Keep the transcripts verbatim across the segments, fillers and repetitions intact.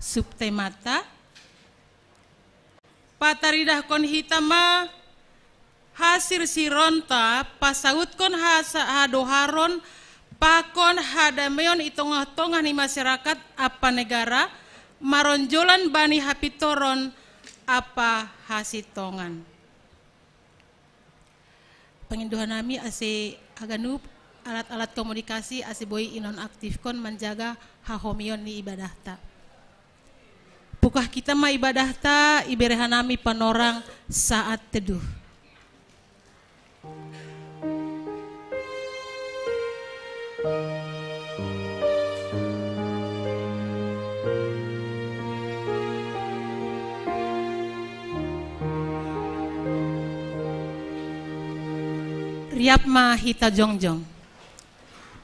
Subtemata, pataridahkon hita ma hasirsironta, pasautkon hasa-, hadoharon, pakon hadameon i tongah-tongah ni masyarakat ampa negara, maronjolan bani hapintoron ampa hasintongan. Pangindohan nami ase haganup alat-alat komunikasi ase boi inonaktifkon manjaga hahomion ni ibadahta. Pukah hita ma ibadahta, iberehannami panorang saat teduh. Riap ma hita jongjong.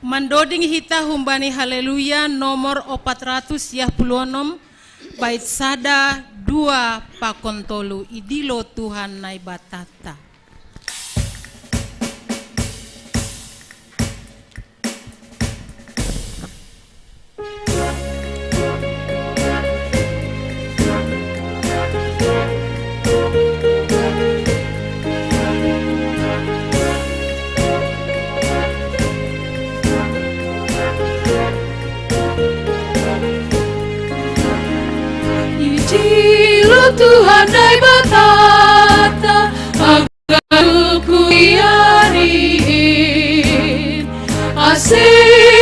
Mandoding hita humbani Haleluya nomor opat ratus sia puluh onom, bait sada, dua, pakon tolu, idilo Tuhan Naibatata. Idilo Tuhan Naibatata, haganup huiarin, ase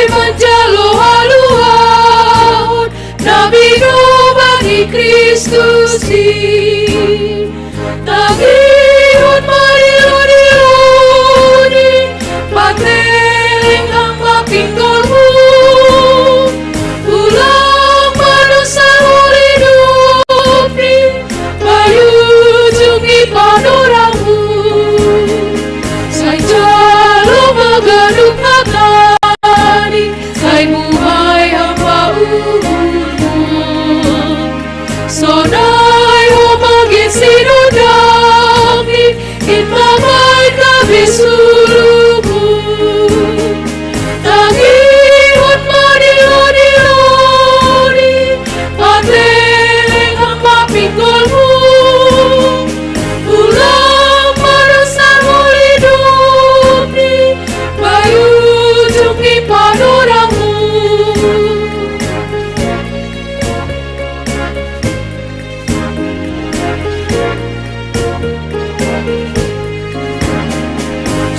manjalo haluahon na binoban ni Kristus i. Tangihon ma dilodiloni, pateleng hang ma pinggolmu, ulang manusa holi dopni, bai ujung ni panorangmu. Sai jalo ma ganup hatani, sai muhai hamba uhurmu. Sonai ho ma gensi dodangni, in mambahen gabe suluhmu. Tangihon ma dilodiloni, pateleng hang ma pinggolmu. Ulang manusa holi dopni, bai ujung ni panorangmu.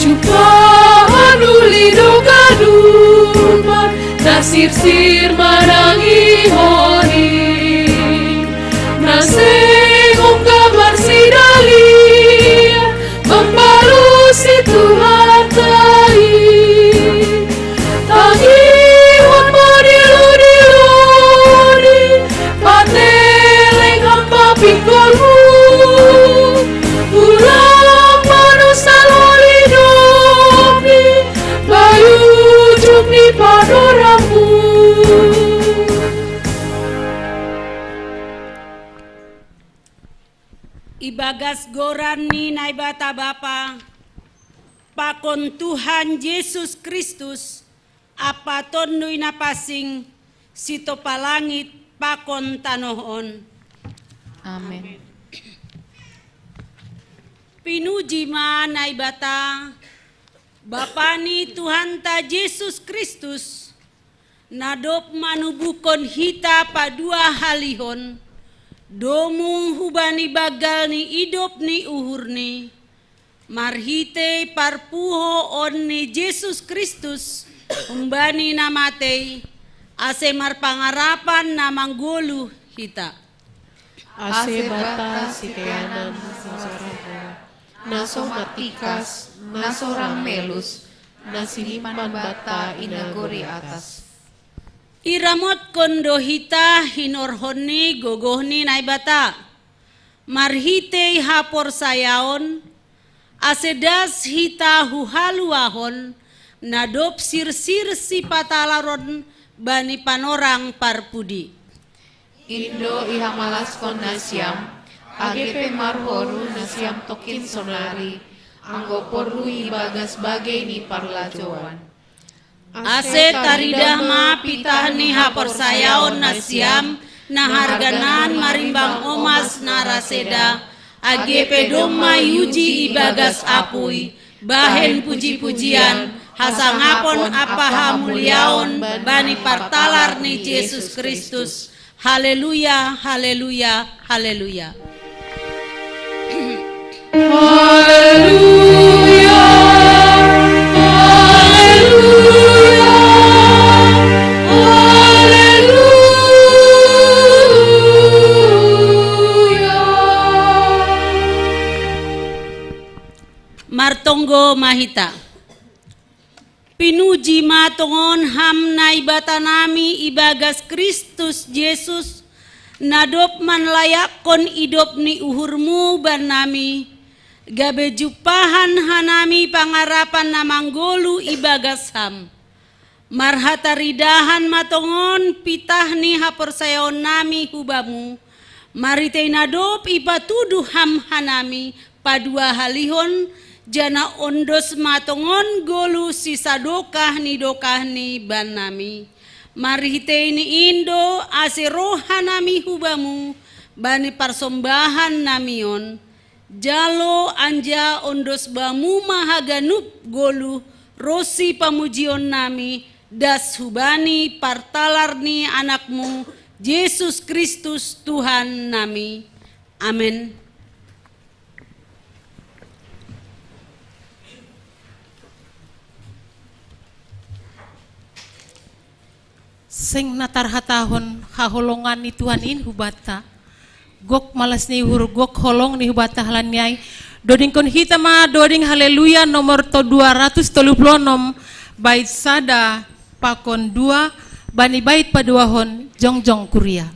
Jumpahon uli do ganupan, na sirsir manangihon i, na seng ongga marsidalia, mambalusi Tuhanta i. Tangihon ma dilodiloni, pateleng hang ma pinggolmu. Ulang manusa holi dopni, bai ujung ni panorangmu. Ibagas goran ni Naibata Bapa, pakon Tuhan Jesus Kristus, ampa Tonduy Napansing, sitopa langit pakon tanoh on. Amen. Pinuji ma Naibata, Bapa ni Tuhanta Jesus Kristus, na dob manubuhkon hita paduahalihon, domu hubani banggal ni idop ni uhurNi, marhitei parpuhoon ni Jesus Kristus humbani na matei, ase marpangarapan na manggoluh hita. Ase banta siteanan na so ra hela, na so martungkas, na so ra melus, na sinimpan banta i nagori atas. Iramotkon do hita hinorhon ni gogoh ni Naibata, marhitei haporsayaon, ase das hita hu haluahon, na dob sirsir sipatalaron bani panorang parpudi. In do ihamalaskon nasiam, age pe marhonu nasiam tongkin sonari, anggo porlu ibagas bagei ni parlajouan. Ase taridah ma pitah ni haporsayaon nasiam, na harganan marimbang omas na raseda, age pe domma iuji ibagas apui, bahen puji-pujian, hasangapon ampa hamuliaon bani partalar ni Jesus Kristus. Haleluya, haleluya, haleluya. Haleluya, haleluya, haleluya. Martonggo ma hita. Pinuji ma tongon Ham Naibatanami ibagas Kristus Jesus, na dob manlayakkon idop ni uhurMu bannami, gabe jumpahan hanami pangarapan na manggoluh ibagas Ham. Marhataridahan ma tongon pitah ni haporsayaonnami hu Bamu, marhitei na dob ipatuduh Ham hanami paduahalihon, janah ondos ma tongon goluh sisadokah ni dokahni bannami. Marhitei ni in do ase roh hanami hu Bamu bani parsombahannami on, jalo anjaha ondos Bamu ma haganup goluh ronsi pamujionnami, das hubani partalar ni AnakMu, Jesus Kristus Tuhannami. Amen. Seng na tarhatahon haholongan ni Tuhan in hubanta. Gok malas ni uhur, gok holong ni hubanta halani ai. Dodingkon hita ma doding Haleluya nomor to dua ratus tolu puluh onom, bait sada pakon dua, bani bait paduahon jongjong kuria.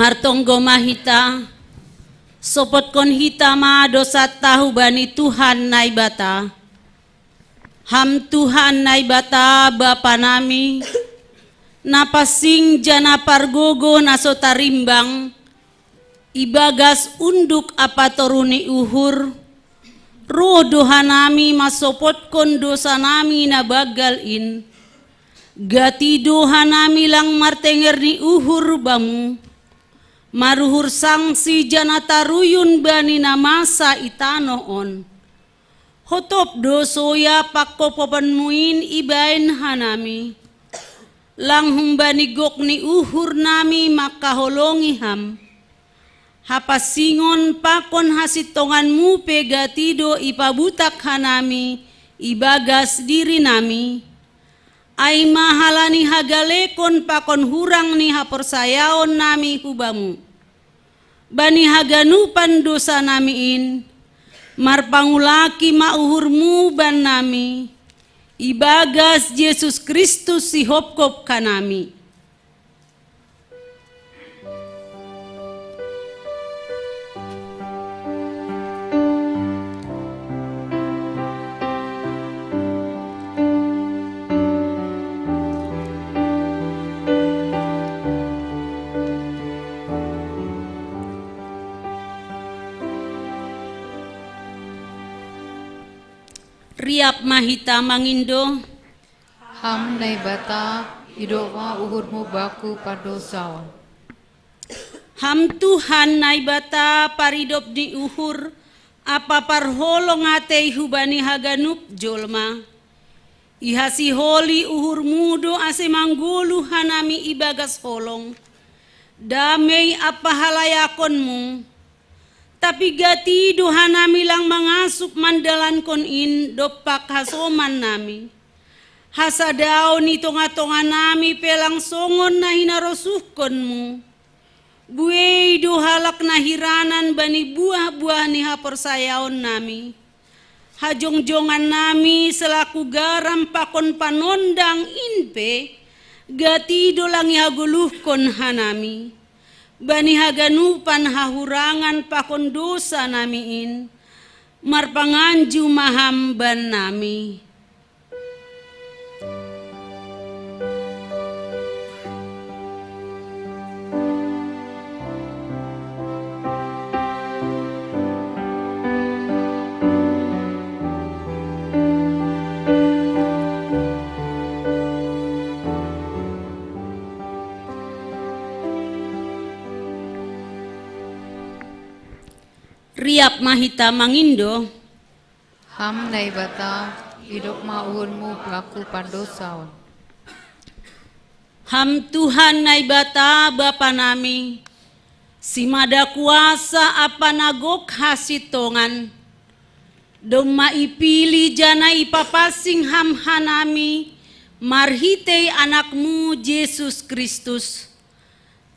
Martonggo ma hita, sopotkon hita ma dousanta hubani Tuhan Naibata. Ham Tuhan Naibata Bapa nami, na pansing janah pargogoh na so tarimbang, ibagas unduk ampa toruh ni uhur, roh do hanami mansopotkon dousa nami na banggal in. Gati do hanami lang martenger ni uhur Bamu, maruhur sangsi janah taruyun bani na masa i tanoh on. Hotop do soya panghophopon-Mu in ibahen hanami. Lang humbani gok ni uhur nami mangkaholongi Ham. Hapansingon pakon hasintongan-Mu pe gati do ipabutak hanami ibagas diri nami. Ai ma halani hagalekon pakon hurang ni haporsayaon nami hu Bamu. Bani haganupan dousa nami in, marpangulaki ma uhur-Mu bannami, ibagas Jesus Kristus sihopkop hanami. Riap ma hita mangindo. Ham Naibata, idop ma uhurmu baku pardosaon. Ham Tuhan Naibata, paridop ni uhur, ampa parholong atei hubani haganup jolma. Ihasiholi uhurmu do ase manggoluh hanami ibagas holong, damei ampa halayakonmu. Tapi gati do hanami lang mangasup mandalankon in dompak hasoman nami. Hasadaon i tonga-tonga nami pe lang songon na hinarosuhkonmu. Buei do halak na hiranan bani buah-buah ni haporsayaon nami. Hajongjongan nami selaku garam pakon panondang in pe, gati do lang ihagoluhkon hanami. Bani haganupan hahurangan pakon dosa nami in, marpanganju ma ham bannami. Riap ma hita mangindo. Ham Naibata, idop ma uhurmu baku pardosaon. Ham Tuhan Naibata Bapa nami, simada kuasa ampa na gok hasintongan, domma ipilih janah ipapansing ham hanami marhitei Anakmu Jesus Kristus.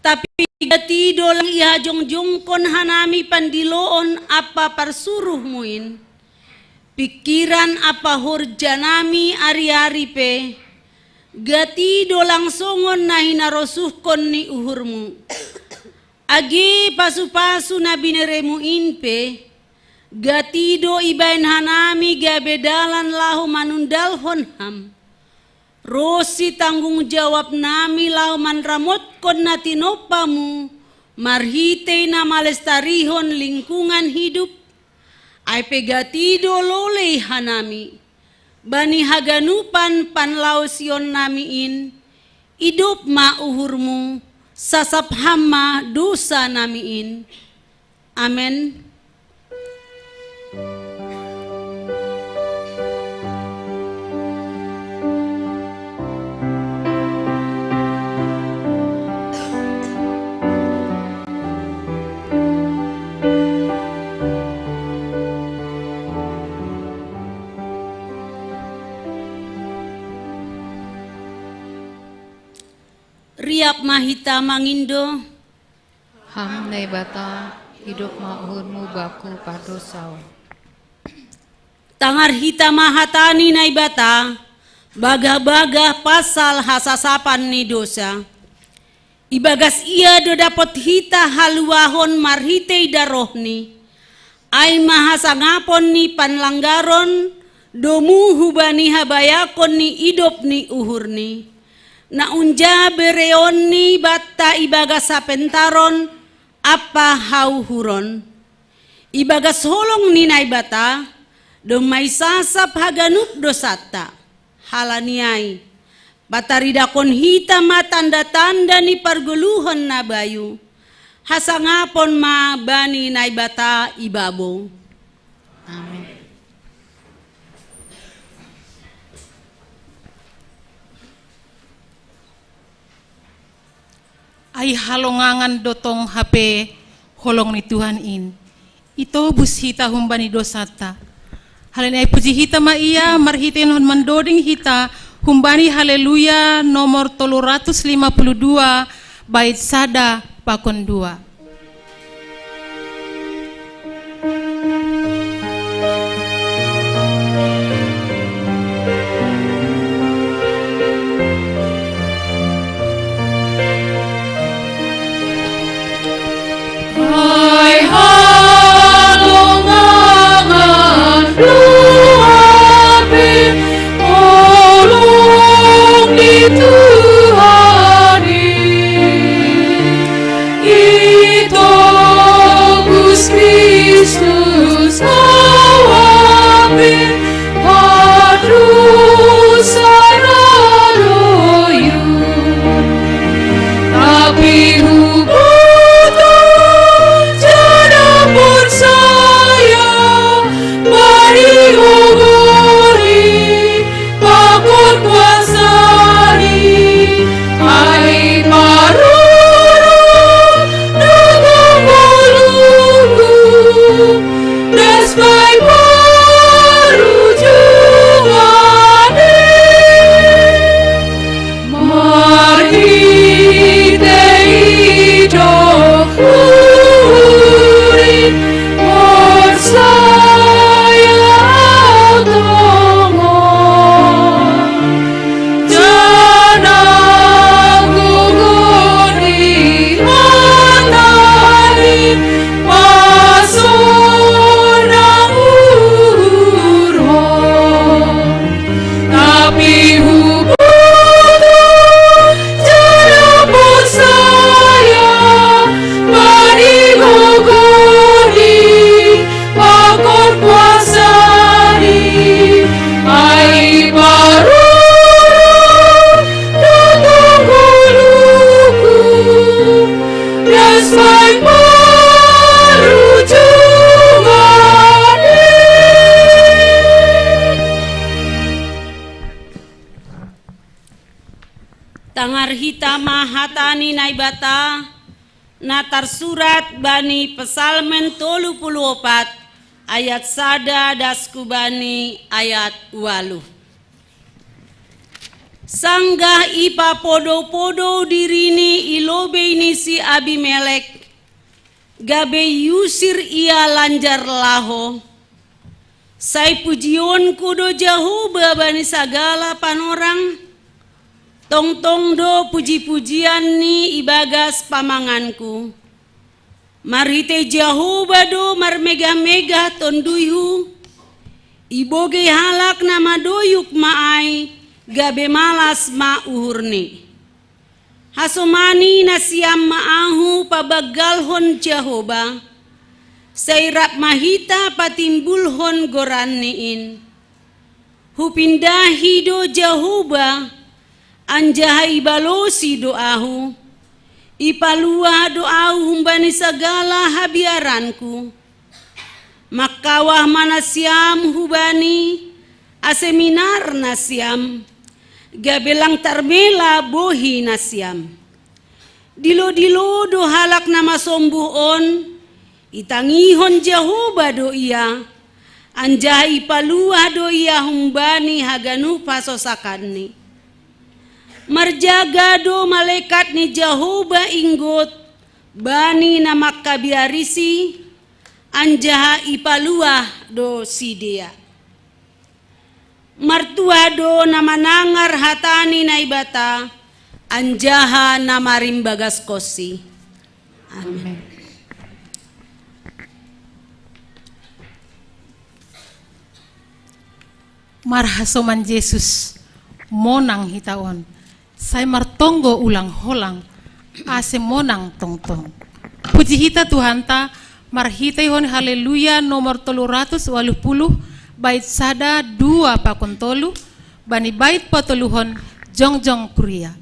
Tapi gati do lang ihajongjongkon hanami pandiloon ampa parsuruhmu in, pingkiran ampa horja nami ari-ari pe, gati do lang songon na hinarosuhkon ni uhurmu. Age pasu-pasu na bineremu in pe, gati do ibahen hanami gabe dalan laho manundalhon ham. Ronsi tanggung jawab nami laho manramotkon na tinompamu marhitei na malestarihon lingkungan hidup, ai pe gati do lolei hanami. Bani haganupan panlaosion nami in, idop ma uhurmu, sasap ham ma dosa nami in. Amen. Riap ma hita mangindo. Ham Naibata, idop ma uhurmu baku pardosaon. Tangar hita ma hata ni Naibata, bagah-bagah pasal hasasapan ni dosa. Ibagas ia do dapot hita haluahon marhitei darohni. Ai ma hasangapon ni panlanggaron, domu hubani habayakon ni idop ni uhurni. Na unja bereonni banta ibagas hapentaron ampa hauhuron. Ibagas holong ni Naibata, domma isasap haganup dosanta. Halani ai, pataridakon hita ma tanda-tanda ni pargoluhon na bayu. Hasangapon ma bani Naibata ibabo. Amen. Ai halongangan do tong hape holong ni Tuhan in. Itobus hita humbani dosanta. Halani ai puji hita ma Ia marhitei na mandoding hita humbani Haleluya nomor tolu ratus lima puluh dua, bait sada pakon dua. Hai halongangan doa pe, holong ni Tuhan i. Tangar hita ma hata ni Naibata, na tarsurat bani Psalmen tolu puluh opat, ayat sada das hubani ayat ualuh. Sanggah ipapodou-podou dirini i lobei ni si Abimelek, gabe iusir ia lanjar laho. Sai pujionku do Jahowa bani sagala panorang, tongtong do puji-pujianni ibagas pamanganku. Marhitei Jahowa do marmegah-megah tonduyhu, ibogei halak na madoyuk ma ai, gabe malas ma uhurni. Hasomani nasiam ma ahu pabanggalhon Jahowa, sai rap ma hita patimbulhon goranni in. Hupindahi do Jahowa, anjaha ibalosi do ahu, ipaluah do ahu humbani sagala habiaranku. Mangkawah ma nasiam hubani, ase minar nasiam, gabe lang tarmela bohi nasiam. Dilo-dilo do halak na masombuh on, itangihon Jahowa do ia, anjaha ipaluah do ia humbani haganup hasosakanni. Marjaga do malekat ni Jahowa inggot bani na mangkabiarisi, anjaha ipaluah do sidea. Martuah do na manangar hata ni Naibata, anjaha na marimbagaskonsi. Amen. Marhasoman Jesus, monang hita on. Sai martonggo ulang holang, ase monang tongtong. Puji hita Tuhanta, marhiteihon Haleluya nomor tolu ratus ualuh puluh, bait sada, dua pakon tolu, bani bait patoluhon jongjong kuria.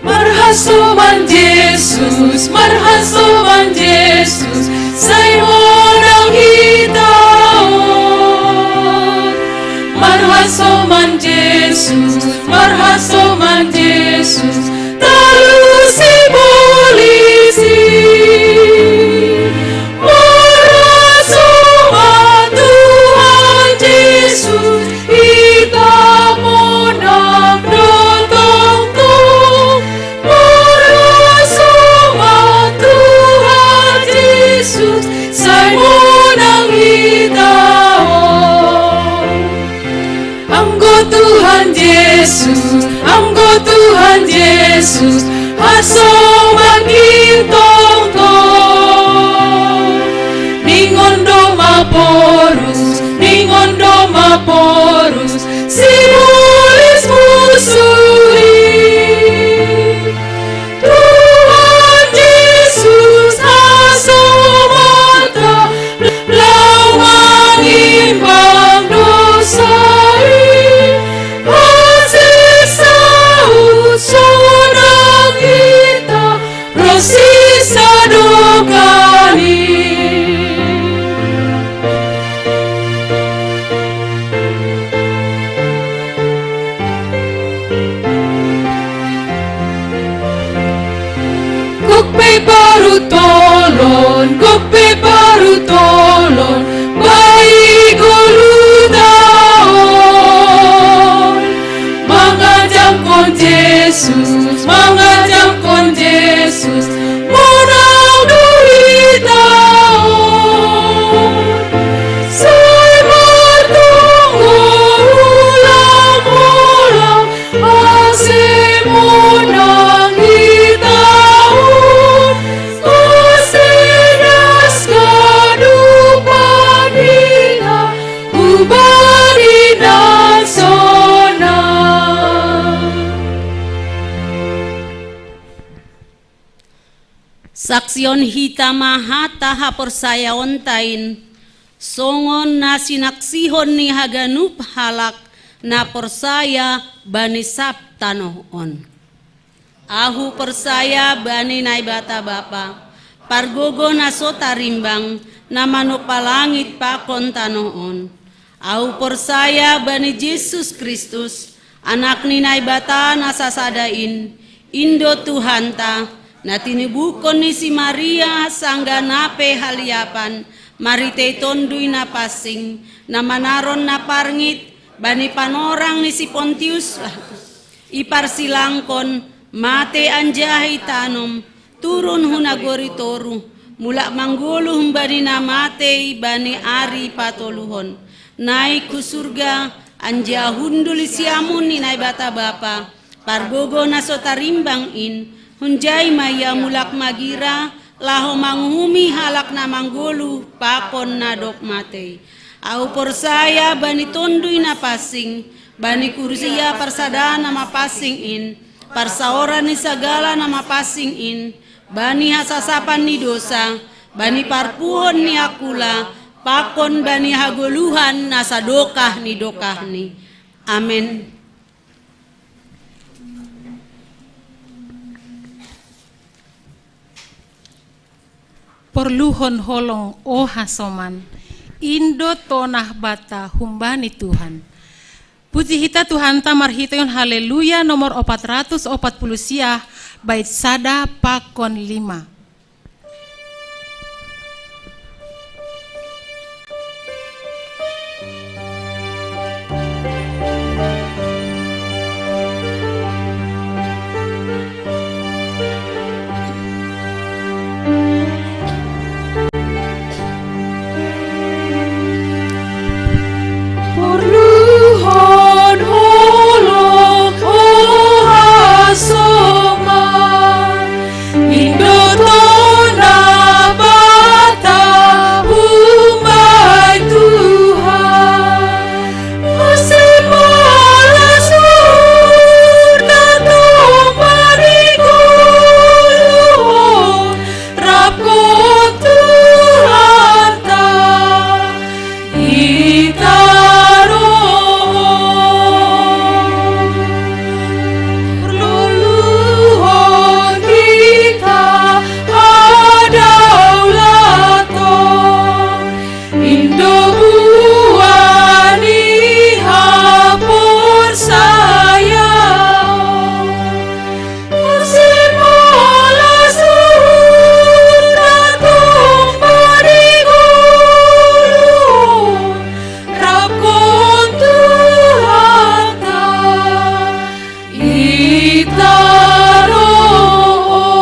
Marhasoman Jesus, marhasoman Jesus, sai monang hita on. Marhasoman Jesus, marhasoman Jesus, talusi polisi. Marhasoman Tuhan Jesus, hita monang do tongtong. Marhasoman Tuhan Jesus, sai monang hita on. Anggo Tuhan Jesus, anggo Tuhan Jesus, hasoman in tongtong. Ningon do maporus, ningon do maporus, sibolis musu i. Tuhan Jesus, hasomanta, laho mangimbang dosa i. Ase saut sonang hita, ro sisadokahon i. Gok pe parutolon, gok pe parutolon, bai goluta on. Mangajamkon Jesus, mangajamkon Jesus, monang do hita on. Sai martonggo ulang-ulang, ase monang hita on. Ase das ganupan hita, hubani na sonang. Saksihon hita ma hata haporsayaonta in, songon na sinaksihon ni haganup halak na porsaya bani sab tanoh on. Ahu porsaya bani Naibata Bapa, pargogoh na so tarimbang, na manoppa langit pakon tanoh on. Ahu porsaya bani Jesus Kristus, Anak ni Naibata na sasada in, in do Tuhanta, na tinibuhkon ni si Maria sanggah nape haliapan, marhitei Tonduy Napansing, na manaron na parngit bani panorang ni si Pontius Pilatus. Iparsilangkon, matei anjaha itanom, turun hu nagori toruh, mulak manggoluh humbani na matei bani ari patoluhon. Naik hu surga, anjaha hundul i siamun ni Naibata Bapa, pargogoh na so tarimbang in, hunjai ma ia mulak magira, laho manguhumi halak na manggoluh pakon na dob matei. Ahu porsaya bani Tonduy Napansing, bani kuria parsada na mapansing in, parsaoran ni sagala na mapansing in, bani hasasapan ni dosa, bani parpuhon ni angkula, pakon bani hagoluhan na sadokah ni dokahni. Amen. Porluhon holong, o hasoman, in do tonah banta humbani Tuhan. Puji hita Tuhanta marhitehon Haleluya nomor opat ratus opat puluh siah, bait sada pakon lima. Porluhon holong, o hasoman, in do tonah banta humbani Tuhan. Muse ma las uhur na tombah ni goluh on, rap Tuhanta i tanoh on. Porluhon hita hadaulaton, in do buah ni haporsayaon. Muse ma las uhur na tombah ni goluh on, rap Tuhanta i tanoh on.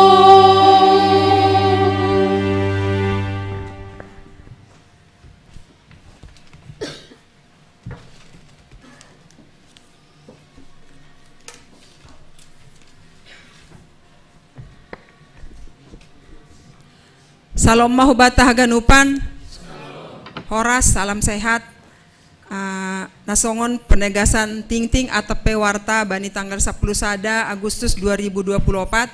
Salom ma hubanta haganupan. Horas, salam sehat. Ah, na songon penegasan tingting atap pe warta bani tanggal sapuluh sada Agustus dua ribu dua puluh opat.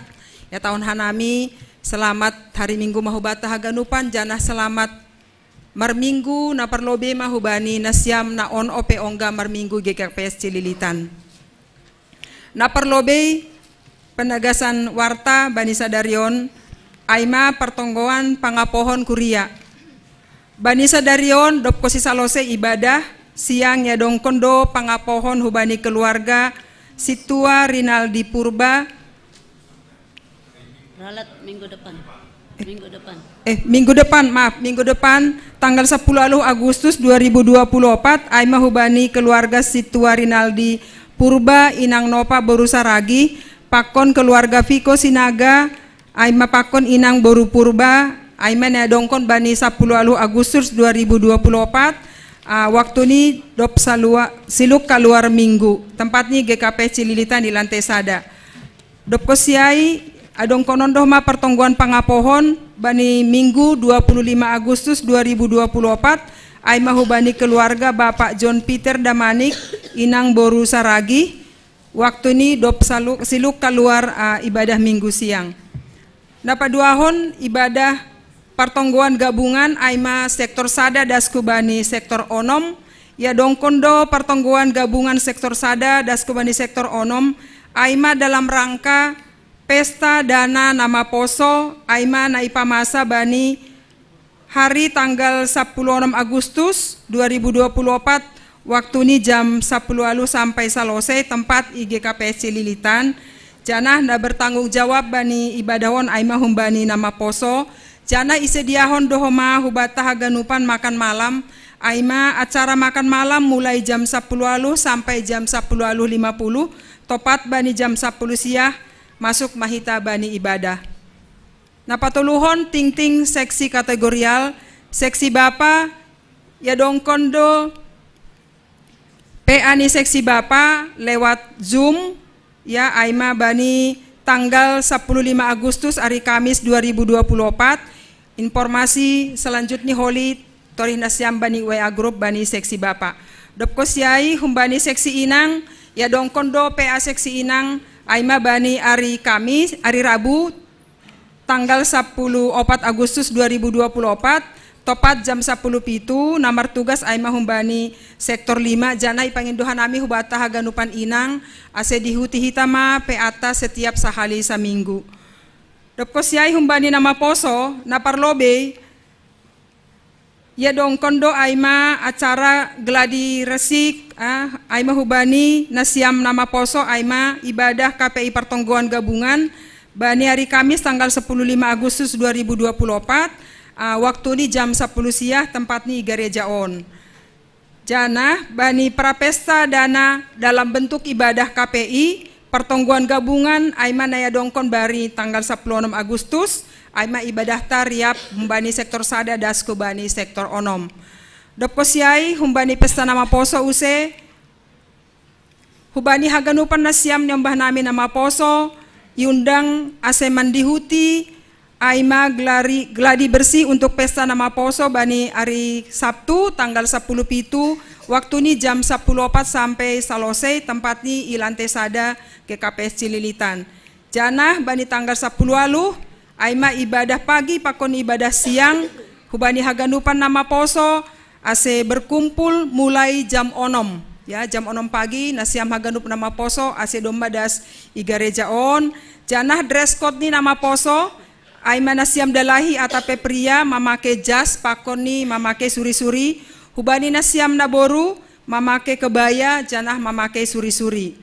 Ya, tahun hanami, selamat hari Minggu ma hubanta haganupan, janah selamat marminggu na parlobei ma hubani nasiam na on ope ongga marminggu G K P S Cililitan. Na parlobei, penegasan warta bani sadari on, ai ma partonggoan pangapohon kuria. Bani sadari on, dob konsi salose ibadah, siang iadongkon do pangapohon hubani keluarga Sintua Rinaldi Purba, Ralat minggu depan. Minggu depan. Eh, minggu depan, maaf, minggu depan, tanggal sapuluh aluh Agustus dua ribu dua puluh opat, ai ma hubani keluarga Sintua Rinaldi Purba, Inang Nopa boru Saragih, pakon keluarga Viko Sinaga, ai ma pakon Inang boru Purba, ai ma niadongkon bani sapuluh aluh Agustus dua ribu dua puluh opat, ah, waktuni dob salua-, siluk kaluar minggu, tempatni G K P Cililitan di lantai sada. Dob konsi ai, adongkonon do ma partonggoan pangapohon bani Minggu dua puluh lima Agustus dua ribu dua puluh opat, ai ma hubani keluarga Bapak John Peter Damanik, Inang boru Saragih, waktuni dob salu-, siluk kaluar, ah, ibadah Minggu siang. Na paduahon ibadah partonggoan gabungan ai ma sektor sada das hubani sektor onom, iadongkon do partonggoan gabungan sektor sada das hubani sektor onom, ai ma dalam rangka Pesta dana na maposo, ai ma na ipamasa bani hari tanggal sapuluh onom Agustus dua ribu dua puluh opat, waktuni jam sapuluh alu sampai salosai, tempat i G K P S Cililitan. Janah na bertanggung jawab bani ibadah on ai ma humbani na maposo. Janah isediahon do homa hubata haganupan makan malam, ai ma acara makan malam mulai jam sapuluh alu sampai jam sapuluh alu lima puluh, topat bani jam sapuluh siah, masuk ma hita bani ibadah. Na patoluhon tingting seksi kategorial, seksi bapa, iadongkon do P A ni seksi bapa lewat Zoom, ya, ai ma bani tanggal sapuluh lima Agustus, ari Kamis dua ribu dua puluh opat. Informasi selanjutnya holi torih nasiam bani W A grup bani seksi bapa. Dob kosiai humbani seksi inang, iadongkon do P A seksi inang, ai ma bani ari Kamis, ari Rabu, tanggal sapuluh opat Agustus dua ribu dua puluh opat, topat jam sapuluh pitu, na martugas ai ma humbani sektor lima, janah ipangindo hanami hubata haganupan inang, ase dihuti hita ma P A ta setiap sahali saminggu. Dob kosiai humbani na maposo, na parlobei, iadongkon do ai ma acara gladi resik, ah, ai ma hubani nasiam na maposo, ai ma ibadah K P I Pertonggoan Gabungan, bani ari Kamis tanggal sapuluh lima Agustus dua ribu dua puluh opat, ah, waktuni jam sapuluh siah, tempatni i gareja on. Janah bani prapesta dana dalam bentuk ibadah K P I, Pertonggoan Gabungan, ai ma na iadongkon bani tanggal sapuluh onom Agustus, ai ma ibadah ta riap humbani sektor sada das hubani sektor onom. Dob kosiai humbani pesta na maposo use, hubani haganupan nasiam niombah nami na maposo, iundang ase mandihuti, ai ma glari-, gladi bersih untuk pesta na maposo bani ari Sabtu tanggal sapuluh pitu, waktuni jam sapuluh opat sampai salosai, tempatni i lantai sada G K P S Cililitan. Janah bani tanggal sapuluh alu, ai ma ibadah pagi pakon ibadah siang, hubani haganupan na maposo, ase berkumpul mulai jam onom. Ya, jam onom pagi, nasiam haganup na maposo, ase domma das i gareja on. Janah dress code ni na maposo, ai ma nasiam dalahi atap pe pria mamake jas pakon ni mamake suri-suri, hubani nasiam na boru mamake kebaya, janah mamake suri-suri.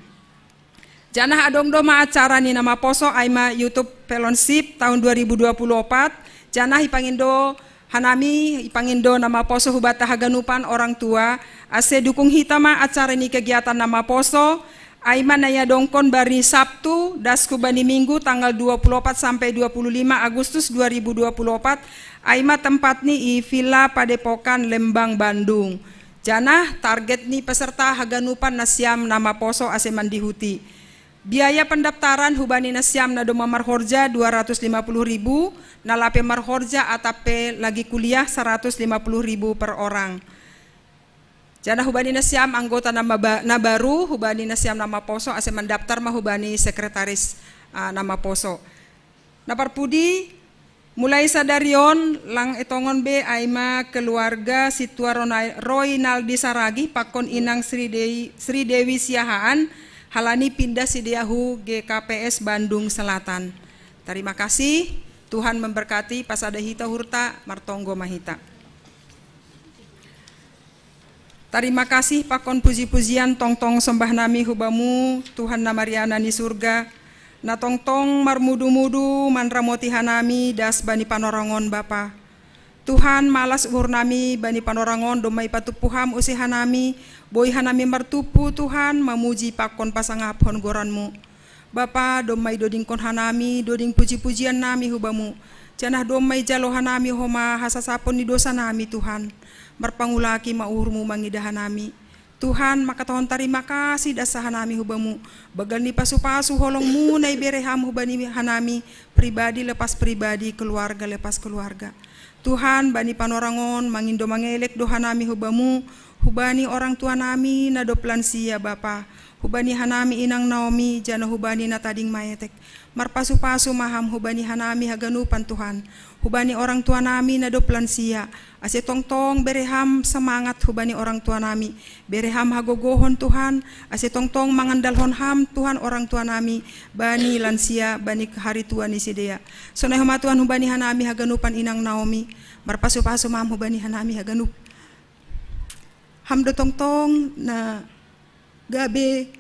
Janah adong do ma acara ni na maposo, ai ma YouTube Fellowship tahun dua ribu dua puluh opat, janah ipangindo hanami, ipangindo na maposo hubata haganupan orang tua, ase dukung hita ma acara ni kegiatan na maposo, ai ma na iadongkon bani Sabtu das hubani Minggu tanggal dua puluh opat sampai dua puluh lima Agustus dua ribu dua puluh opat, ai ma tempatni i Villa Padepokan Lembang, Bandung. Janah target ni peserta haganupan nasiam na maposo ase mandihuti. Biaya pendaftaran hubani nasiam na domma marhorja dua ratus lima puluh ribu, na lape marhorja atap pe lagi kuliah seratus lima puluh ribu per orang. Janah hubani nasiam anggota na maba-, na baru, hubani nasiam na maposo ase mandaftar ma hubani sekretaris, ah, na maposo. Na parpudi, mulai sadari on, lang etongon be ai ma keluarga Situa Rona-, Roinaldi Saragih pakon inang Sri Dewi, Sri Dewi Siahaan, halani pindah sidea hu G K P S Bandung Selatan. Tarima kasih, Tuhan memberkati, pasada hita uhurta, martonggo ma hita. Tarima kasih pakon puji-pujian, tongtong sombah nami hu Bamu, Tuhan na marianan i surga, na tongtong marmudu-mudu manramoti hanami das bani panorang on, Bapa. Tuhan, malas uhur nami bani panorang on, domma ipatumpu Ham use hanami, boi hanami martumpu, Tuhan, mamuji pakon pasangaphon goran-Mu. Bapa, domma idodingkon hanami doding puji-pujian nami hu Bamu, janah domma ijalo hanami homa hasasapon ni dosa nami, Tuhan. Marpangulaki ma uhur-Mu mangidah hanami. Tuhan, mangkatahon tarima kasih das hanami hu Bamu, banggal ni pasu-pasu holong-Mu na ibere Ham hubani hanami, pribadi lepas pribadi, keluarga lepas keluarga. Tuhan, bani panorang on, mangindo mangelek do hanami hu Bamu, hubani orang tua nami na dob lansia, Bapa, hubani hanami inang Naomi, janah hubani na tading maetek. Marpasu-pasu ma Ham hubani hanami haganupan Tuhan, hubani orang tua nami na dob lansia, ase tongtong bere Ham semangat hubani orang tua nami, bere Ham hagogohon Tuhan, ase tongtong mangandalhon Ham Tuhan orang tua nami, bani lansia, bani hari tua ni sidea. Sonai homa Tuhan hubani hanami haganupan inang Naomi, marpasu-pasu ma Ham hubani hanami haganup. Ham do tongtong na gabe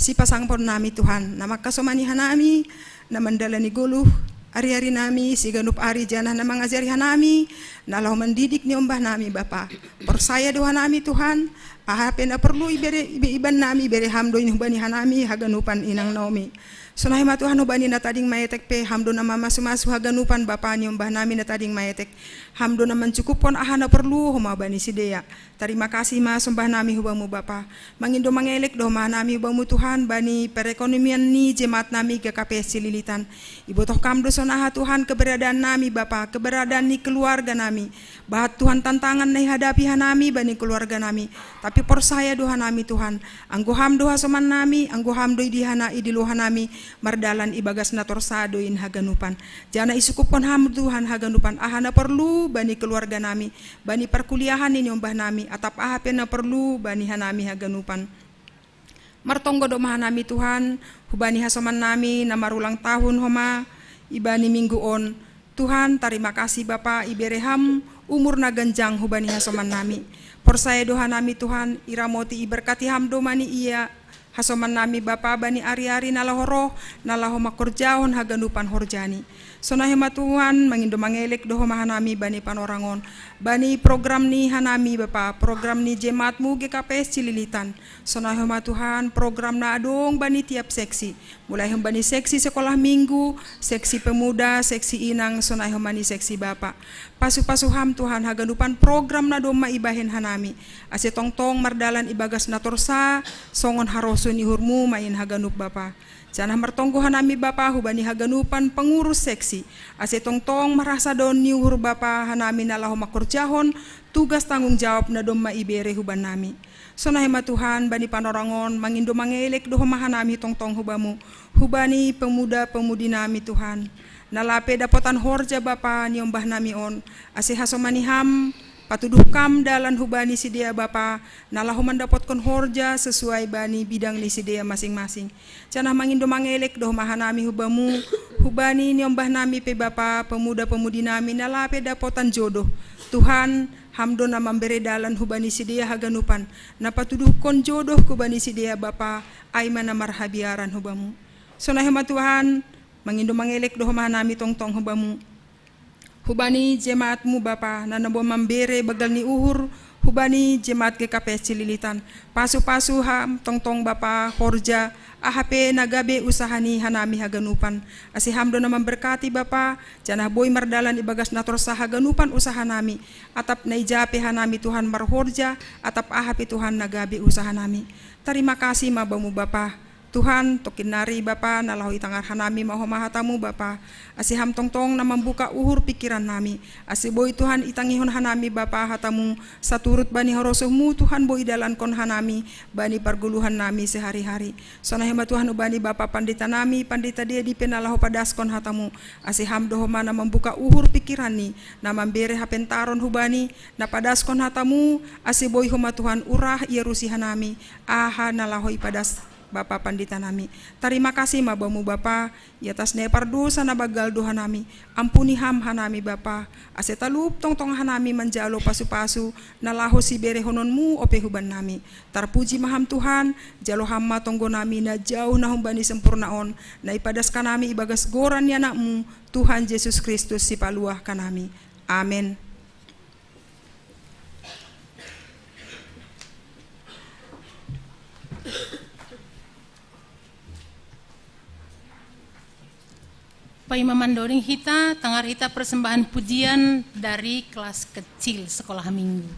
sipasangapon nami Tuhan, na mangkasomani hanami, na mandalani goluh ari-ari nami, siganup ari janah na mangajari hanami, na laho mandidik niombah nami Bapa. Porsaya do hanami Tuhan, aha pe na porlu ibere, ibe-, iban nami ibere Ham do hubani hanami haganupan inang Naomi. Sonai ma Tuhan hubani na tading maetek pe, Ham do na mamasu-masu haganupan Bapa niombah nami na tading maetek. Ham do na mancukuphon aha na porlu homa bani sidea. Tarima kasih ma sombah nami hu Bamu Bapa. Mangindo mangelek do homa nami hu Bamu Tuhan bani perekonomian ni jemaat nami G K P S Cililitan. Ibotoh Kam do sonaha Tuhan keberadaan nami Bapa, keberadaan ni keluarga nami. Bahat Tuhan tantangan na ihadapi hanami bani keluarga nami. Tapi porsaya do hanami Tuhan. Anggo Ham do hasoman nami, anggo Ham do idihana idilo hanami, mardalan ibagas na torsa do in haganupan. Janah isukuphon Ham Tuhan haganupan aha na porlu bani keluarga nami, bani parkuliahan ni niombah nami, atap aha pe na porlu bani hanami haganupan. Martonggo do ma hanami Tuhan, hubani hasoman nami na marulang tahun homa, ibani minggu on. Tuhan, tarima kasih Bapa, ibere Ham umur na ganjang hubani hasoman nami. Porsaya do hanami Tuhan, iramoti iberkati Ham do ma ni ia, hasoman nami Bapa bani ari-ari na laho roh, na laho mangkorjahon haganupan horjani. Sonai homa Tuhan, mangindo mangelek do homa hanami bani panorang on. Bani program ni hanami Bapa, program ni jemaat-Mu G K P S Cililitan. Sonai homa Tuhan, program na adong bani tiap seksi. Mulai hom bani seksi sekolah minggu, seksi pemuda, seksi inang, sonai homa ni seksi Bapa. Pasu-pasu Ham Tuhan haganupan program na domma ibahen hanami. Ase tongtong mardalan ibagas na torsa, songon harosuh ni uhur-Mu ma in haganup Bapa. Janah martonggo hanami Bapa hubani haganupan pengurus seksi. Ase tongtong marhasadon ni uhur Bapa hanami na laho mangkorjahon tugas tanggung jawab na domma ibere huban nami. Sonai ma Tuhan, bani panorang on, mangindo mangelek do homa hanami tongtong hu Bamu. Hubani pemuda pemudi nami Tuhan. Na lape dapotan horja Bapa niombah nami on. Ase hasomani Ham, patuduh Kam dalan hubani sidea Bapa, na laho mandapotkon horja sesuai bani bidang ni sidea masing-masing. Janah mangindo mangelek do homa hanami hu Bamu, hubani niombah nami pe Bapa, pemuda pemudi nami na lape dapotan jodoh. Tuhan, Ham do na mambere dalan hubani sidea haganupan, na patuduhkon jodoh hubani sidea Bapa, ai ma na marhabiaran hu Bamu. Sonai homa Tuhan, mangindo mangelek do homa hanami tongtong hu Bamu. Hubani jemaat-Mu Bapa, na nombo mambere banggal ni uhur, hubani jemaat G K P S Cililitan. Pasu-pasu Ham tongtong Bapa horja, aha pe na gabe usaha ni hanami haganupan. Ase Ham do na mamberkati Bapa, janah boi mardalan ibagas na torsa haganupan usaha nami. Atap na ija pe hanami Tuhan marhorja, atap aha pe Tuhan na gabe usaha nami. Tarima kasih ma Bamu Bapa. Tuhan, tongkin nari Bapa, na laho itangar hanami ma homa hata-Mu Bapa. Ase Ham tongtong na mambuka uhur pikiran nami. Ase boi Tuhan itangihon hanami Bapa hata-Mu, saturut bani harosuh-Mu Tuhan boi idalankon hanami, bani pargoluhan nami sehari-hari. Sonai homa Tuhan hubani Bapa Pandita nami, Pandita Dedi pe na laho padaskon hata-Mu. Ase Ham do homa na mambuka uhur pikiranni, na mambere hapentaron hubani, na padaskon hata-Mu, ase boi homa Tuhan urah iarusi hanami, aha na laho ipadas Bapa Pandita nami. Tarima kasih ma Bamu Bapa, i atas na pardosa na banggal do hanami. Ampuni Ham hanami Bapa, ase talup tongtong hanami manjalo pasu-pasu, na laho siberehononmu ope huban nami. Tarpuji ma Ham Tuhan, jalo Ham ma tonggo nami na jauh na humbani sempurna on, na ipadaskan nami ibagas goran ni Anakmu, Tuhan Jesus Kristus sipaluah kanami. Amen. Paima mandoring hita, tangar hita persembahan pujian dari kelas kecil sekolah minggu.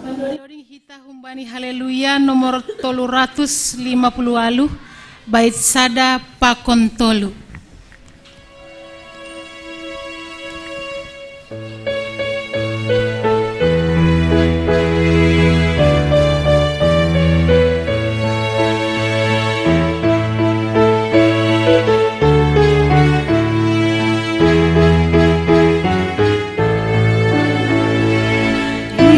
Mandoding hita humbani Haleluya nomor tolu ratus lima puluh walu, bait sada pakon tolu.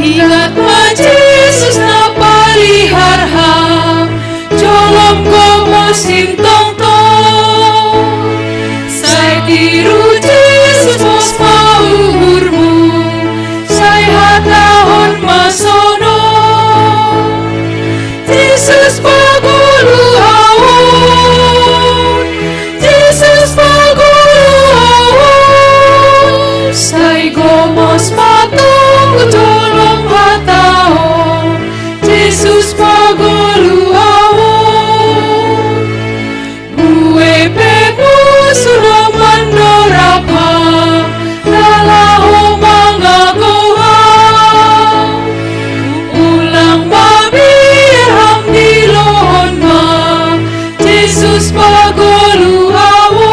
Ingat ma Jesus na palihar ham, jolom gomos intong to. Sai tiru Jesus mos ma uhurmu, sai hatahon ma sono. Jesus pagolu ahu, Jesus pagolu ahu, sai gomos ma tong jolom hatahon, Jesus pagolu ahu. Bue pe musu ro mandorab ham, na laho mangago ham. Ulang mabiar ham, dilohon ma, Jesus pagolu ahu.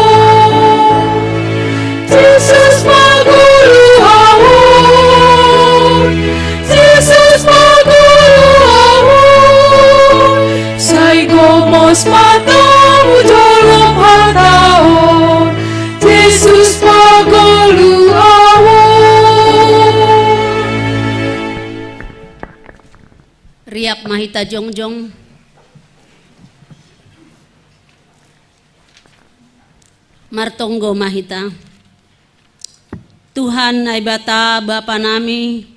Jesus pagolu ahu, Jesus pagolu ahu, sai gomos ma tong jolom hatahon, Jesus pagolu ahu. Riap ma hita jongjong. Martonggo ma hita. Tuhan Naibata Bapa nami,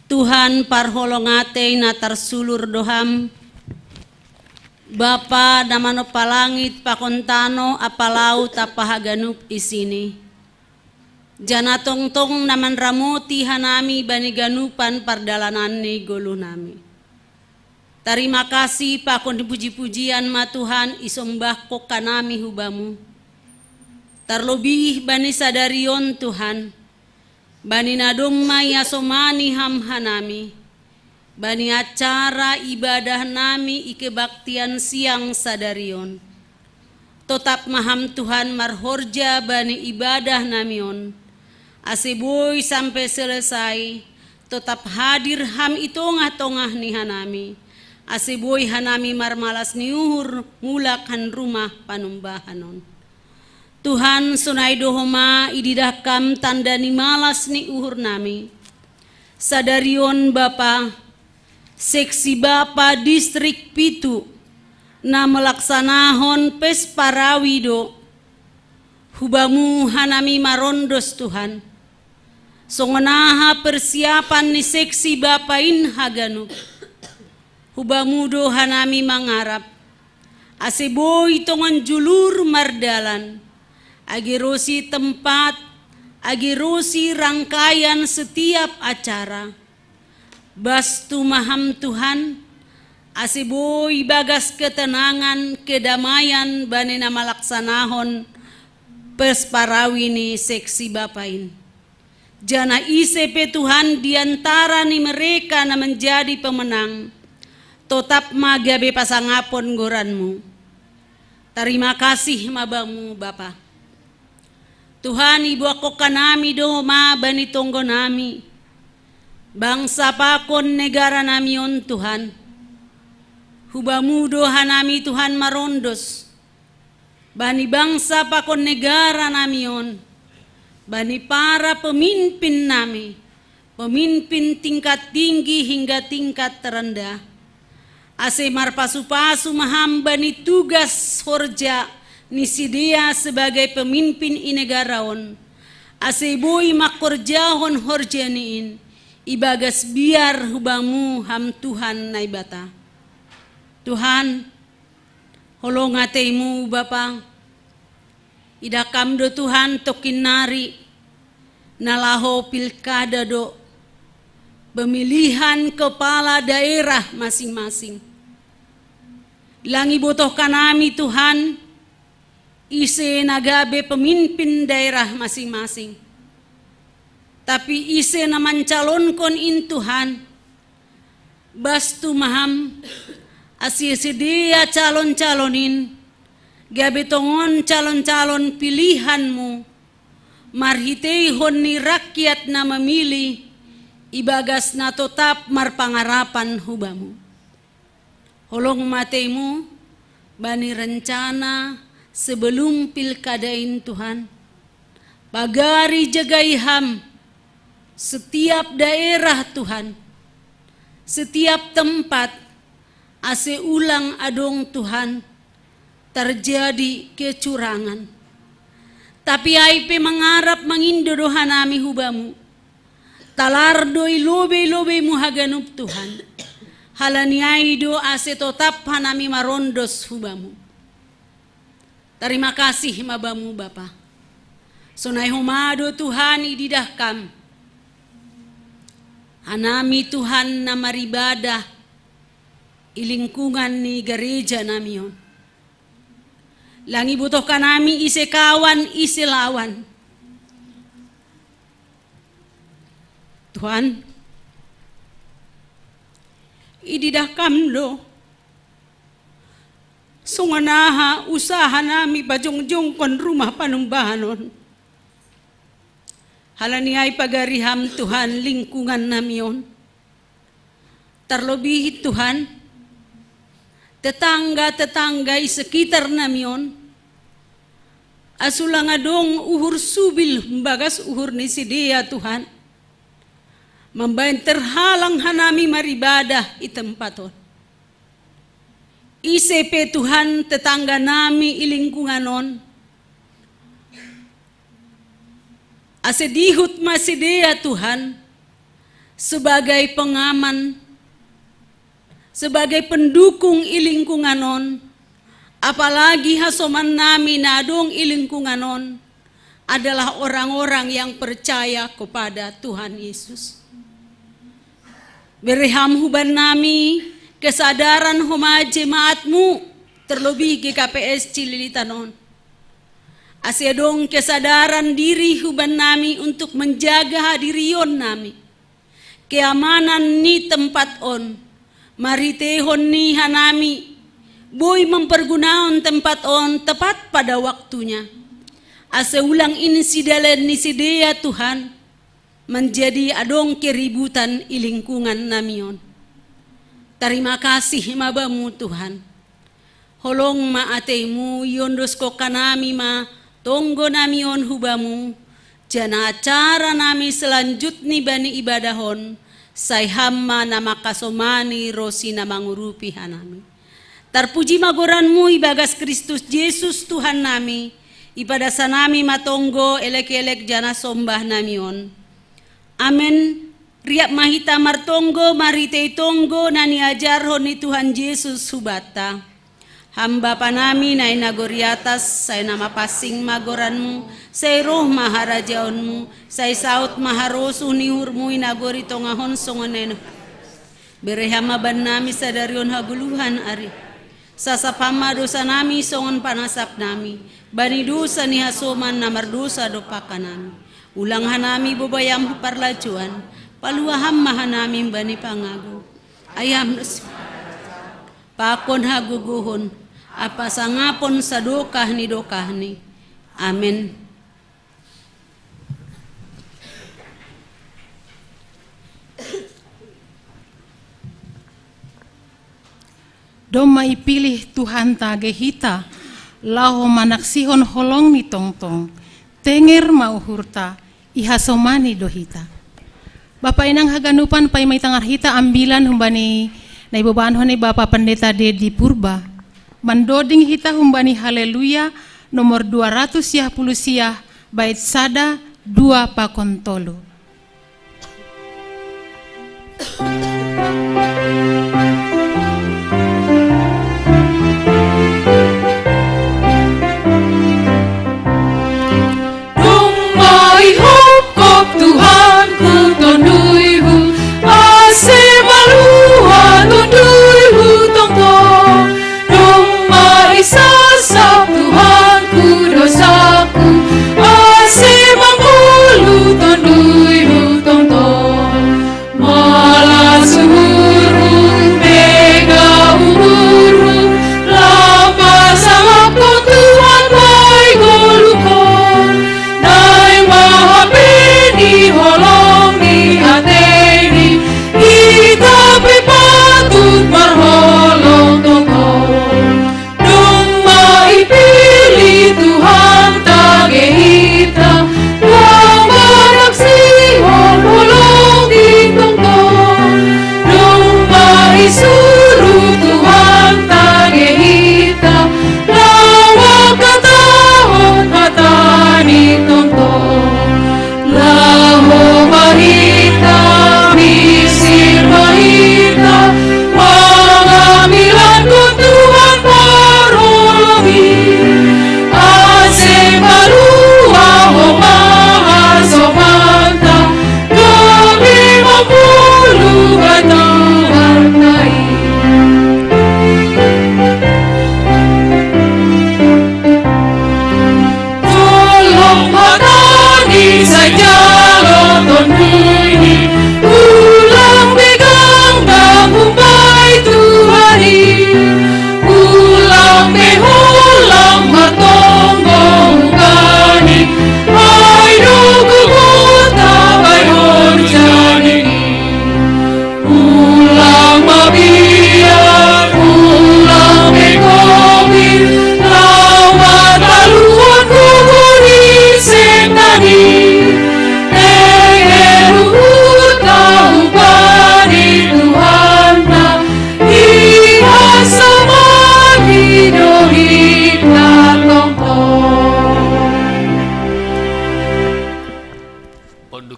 Tuhan parholong atei na tarsulur do Ham, Bapa na manompa langit pakon tano ampa laut ampa haganup isini. Janah tongtong na manramoti hanami bani ganupan pardalanan ni goluhnami. Tarima kasih pakon puji-pujian ma Tuhan isombahkon hanami hu Bamu. Tarlobih bani sadari on Tuhan, bani na domma iasomani Ham hanami, bani acara ibadah nami i kebaktian siang sadari on. Totap ma Ham Tuhan marhorja bani ibadah nami on, ase boi sampe selesai, totap hadir Ham i tongah-tongah ni hanami, ase boi hanami marmalas ni uhur mulak han rumah panumbahan on. Tuhan, sonai do homa ididah Kam tanda ni malas ni uhur nami. Sadari on Bapa, seksi Bapa distrik pitu, na melaksanahon pes parawi do, hu Bamu hanami marondos Tuhan. Songon aha persiapan ni seksi Bapa in haganup? Hu Bamu do hanami mangarap, ase boi tongon julur mardalan, age ro si tempat, age ro si rangkaian setiap acara. Bastu ma Ham Tuhan, ase boi bagas ketenangan, kedamaian bani na malaksanahon pes parawi ni seksi Bapa in. Janah ise pe Tuhan di antara ni mereka na menjadi pemenang, totap ma gabe pasangapon goran-Mu. Tarima kasih ma Bamu Bapa. Tuhan, iboakkon hanami do ma bani tonggo nami, bangsa pakon negara nami on Tuhan. Hu Bamu do hanami Tuhan marondos, bani bangsa pakon negara nami on, bani para pemimpin nami, pemimpin tingkat tinggi hingga tingkat terendah. Ase marpasu-pasu ma Ham bani tugas horja ni sidea sebagai pemimpin i negara on, ase boi mangkorjahon horjani in, ibagas biar hu Bamu Ham Tuhan Naibata. Tuhan, holong atei-Mu Bapa, idah Kam do Tuhan tongkin nari, na laho pilkada do, pemilihan kepala daerah masing-masing. Lang ibotoh hanami Tuhan, ise na gabe pemimpin daerah masing-masing. Tapi ise na mancalonkon in Tuhan, bastu ma ham, ase sidea calon-calon in, gabe tongon calon-calon pilihanmu, marhiteihon ni rakyat na mamilih, ibagas na totap marpangarapan hu bamu. Holong ma ateimu bani rencana sebelum pilkada in Tuhan. Pagari jagai ham setiap daerah Tuhan, setiap tempat, ase ulang adong Tuhan terjadi kecurangan. Tapi ai pe mangarap mangindo do hanami hu bamu. Talar do i lobei-lobeimu haganup Tuhan. Halani ai do ase totap hanami marondos hu bamu. Tarima kasih ma bamu Bapa. Sonai homa do Tuhan ididah kam. Hanami Tuhan na maribadah i lingkungan ni gareja nami on. Lang ibotoh hanami ise kawan, ise lawan. Tuhan, ididah kam do songon aha usaha nami pajongjongkon Rumah Panumbahan on. Halani ai pagari ham Tuhan lingkungan nami on. Tarlobih Tuhan, tetangga-tetangga i sekitar nami on. Ase ulang adong uhur subil bagas uhur ni sidea Tuhan. Mambaen terhalang hanami maribadah i tempat on. Ise pe Tuhan tetangga nami i lingkungan on. Ase dihut ma sidea Tuhan sebagai pengaman, sebagai pendukung i lingkungan on, apalagi hasoman nami na adong i lingkungan on adalah orang-orang yang percaya kepada Tuhan Yesus. Bere ham huban nami kesadaran homa jemaatmu, terlebih G K P S Cililitan on. Ase adong kesadaran diri huban nami untuk menjaga hadirion nami. Keamanan ni tempat on, marhiteihon ni hanami, boi mempergunaon tempat on tepat pada waktunya. Ase ulang in sidalan ni sidea Tuhan, manjadi adong keributan i lingkungan nami on. Tarima kasih ma bamu Tuhan. Holong ma ateimu iondoskon hanami ma tonggo nami on hu bamu, janah acara nami selanjut ni bani ibadah on, sai ham ma na mangkasomani ronsi na mangurupi hanami. Tarpuji ma goranmu ibagas Kristus Jesus Tuhan nami, ipadas hanami ma tonggo elek-elek janah sombah nami on. Amen. Riap ma hita martonggo marhitei tonggo na niajarhon ni Tuhan Jesus hubanta. Ham Bapa nami na i nagori atas, sai na mapansing ma goranmu, sai roh ma harajaonmu, sai saut ma harosuh ni uhurmu i nagori tongah on songon na i nagori. Bere ham ma bannami sadari on hagoluhan ari. Sasap ham ma dosa nami songon panasap nami bani dosa ni hasoman na mardosa dompak hanami. Ulang hanami bobai ham hu parlajouan, palua ham ma hanami bani pangago. Ai ham dos pakon hagogohon, ampa sangapon sadokah ni dokahni. Amen. Domma ipilih Tuhanta age hita, laho manaksihon holong ni tongtong, tenger ma uhurta, ihasomani do hita. Bapa inang haganupan, paima itangar hita ambilan humbani na ibobaon hon ni Bapa Pendeta Dedi Purba. Mandoding hita humbani Haleluya nomor dua ratus siah puluh siah, bait sada, dua pakon tolu. Domma ihopkop Tuhanku tonduyhu, ase malua tonduyhu tongtong. Domma isasap Tuhanku dosaku, ase mangolu tonduyhu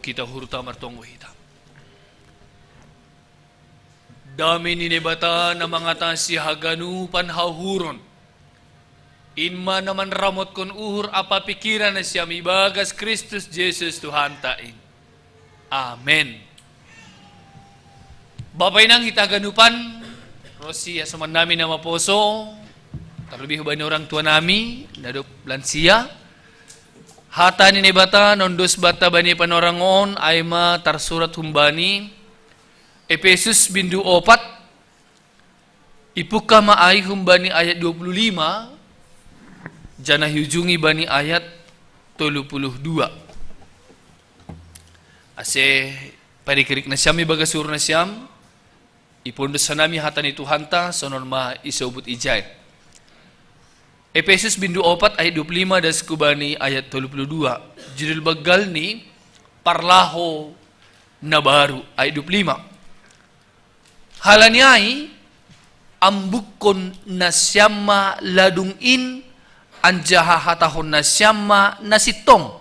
Kita hurta martonggo hita. Dame ni Naibata na mangatasi haganupan hauhuron, in ma na manramotkon uhur ampa pikiran nasiam ibagas Kristus Jesus Tuhanta in. Amen. Bapa inang hita haganupan, ro si hasoman nami na maposo, terlebih hubani orang tua nami na dob lansia. Hata ni Naibata na ondos banta bani panorang on, ai ma tarsurat humbani Epesus bindu opat, ipungka ma ai humbani ayat dua puluh lima, janah iujungi bani ayat tolu puluh dua. Ase parikirik nasiam ibagas uhur nasiam, ipondos hanami hata ni Tuhanta, sonon ma isobut ijai. Epesus bindu opat ayat dua puluh lima das hubani ayat tolu puluh dua. Judul banggal ni parlaho na baru, ayat dua puluh lima. Halani ai, ambukkon nasiam ma ladung in, anjaha hatahon nasiam ma na sintong.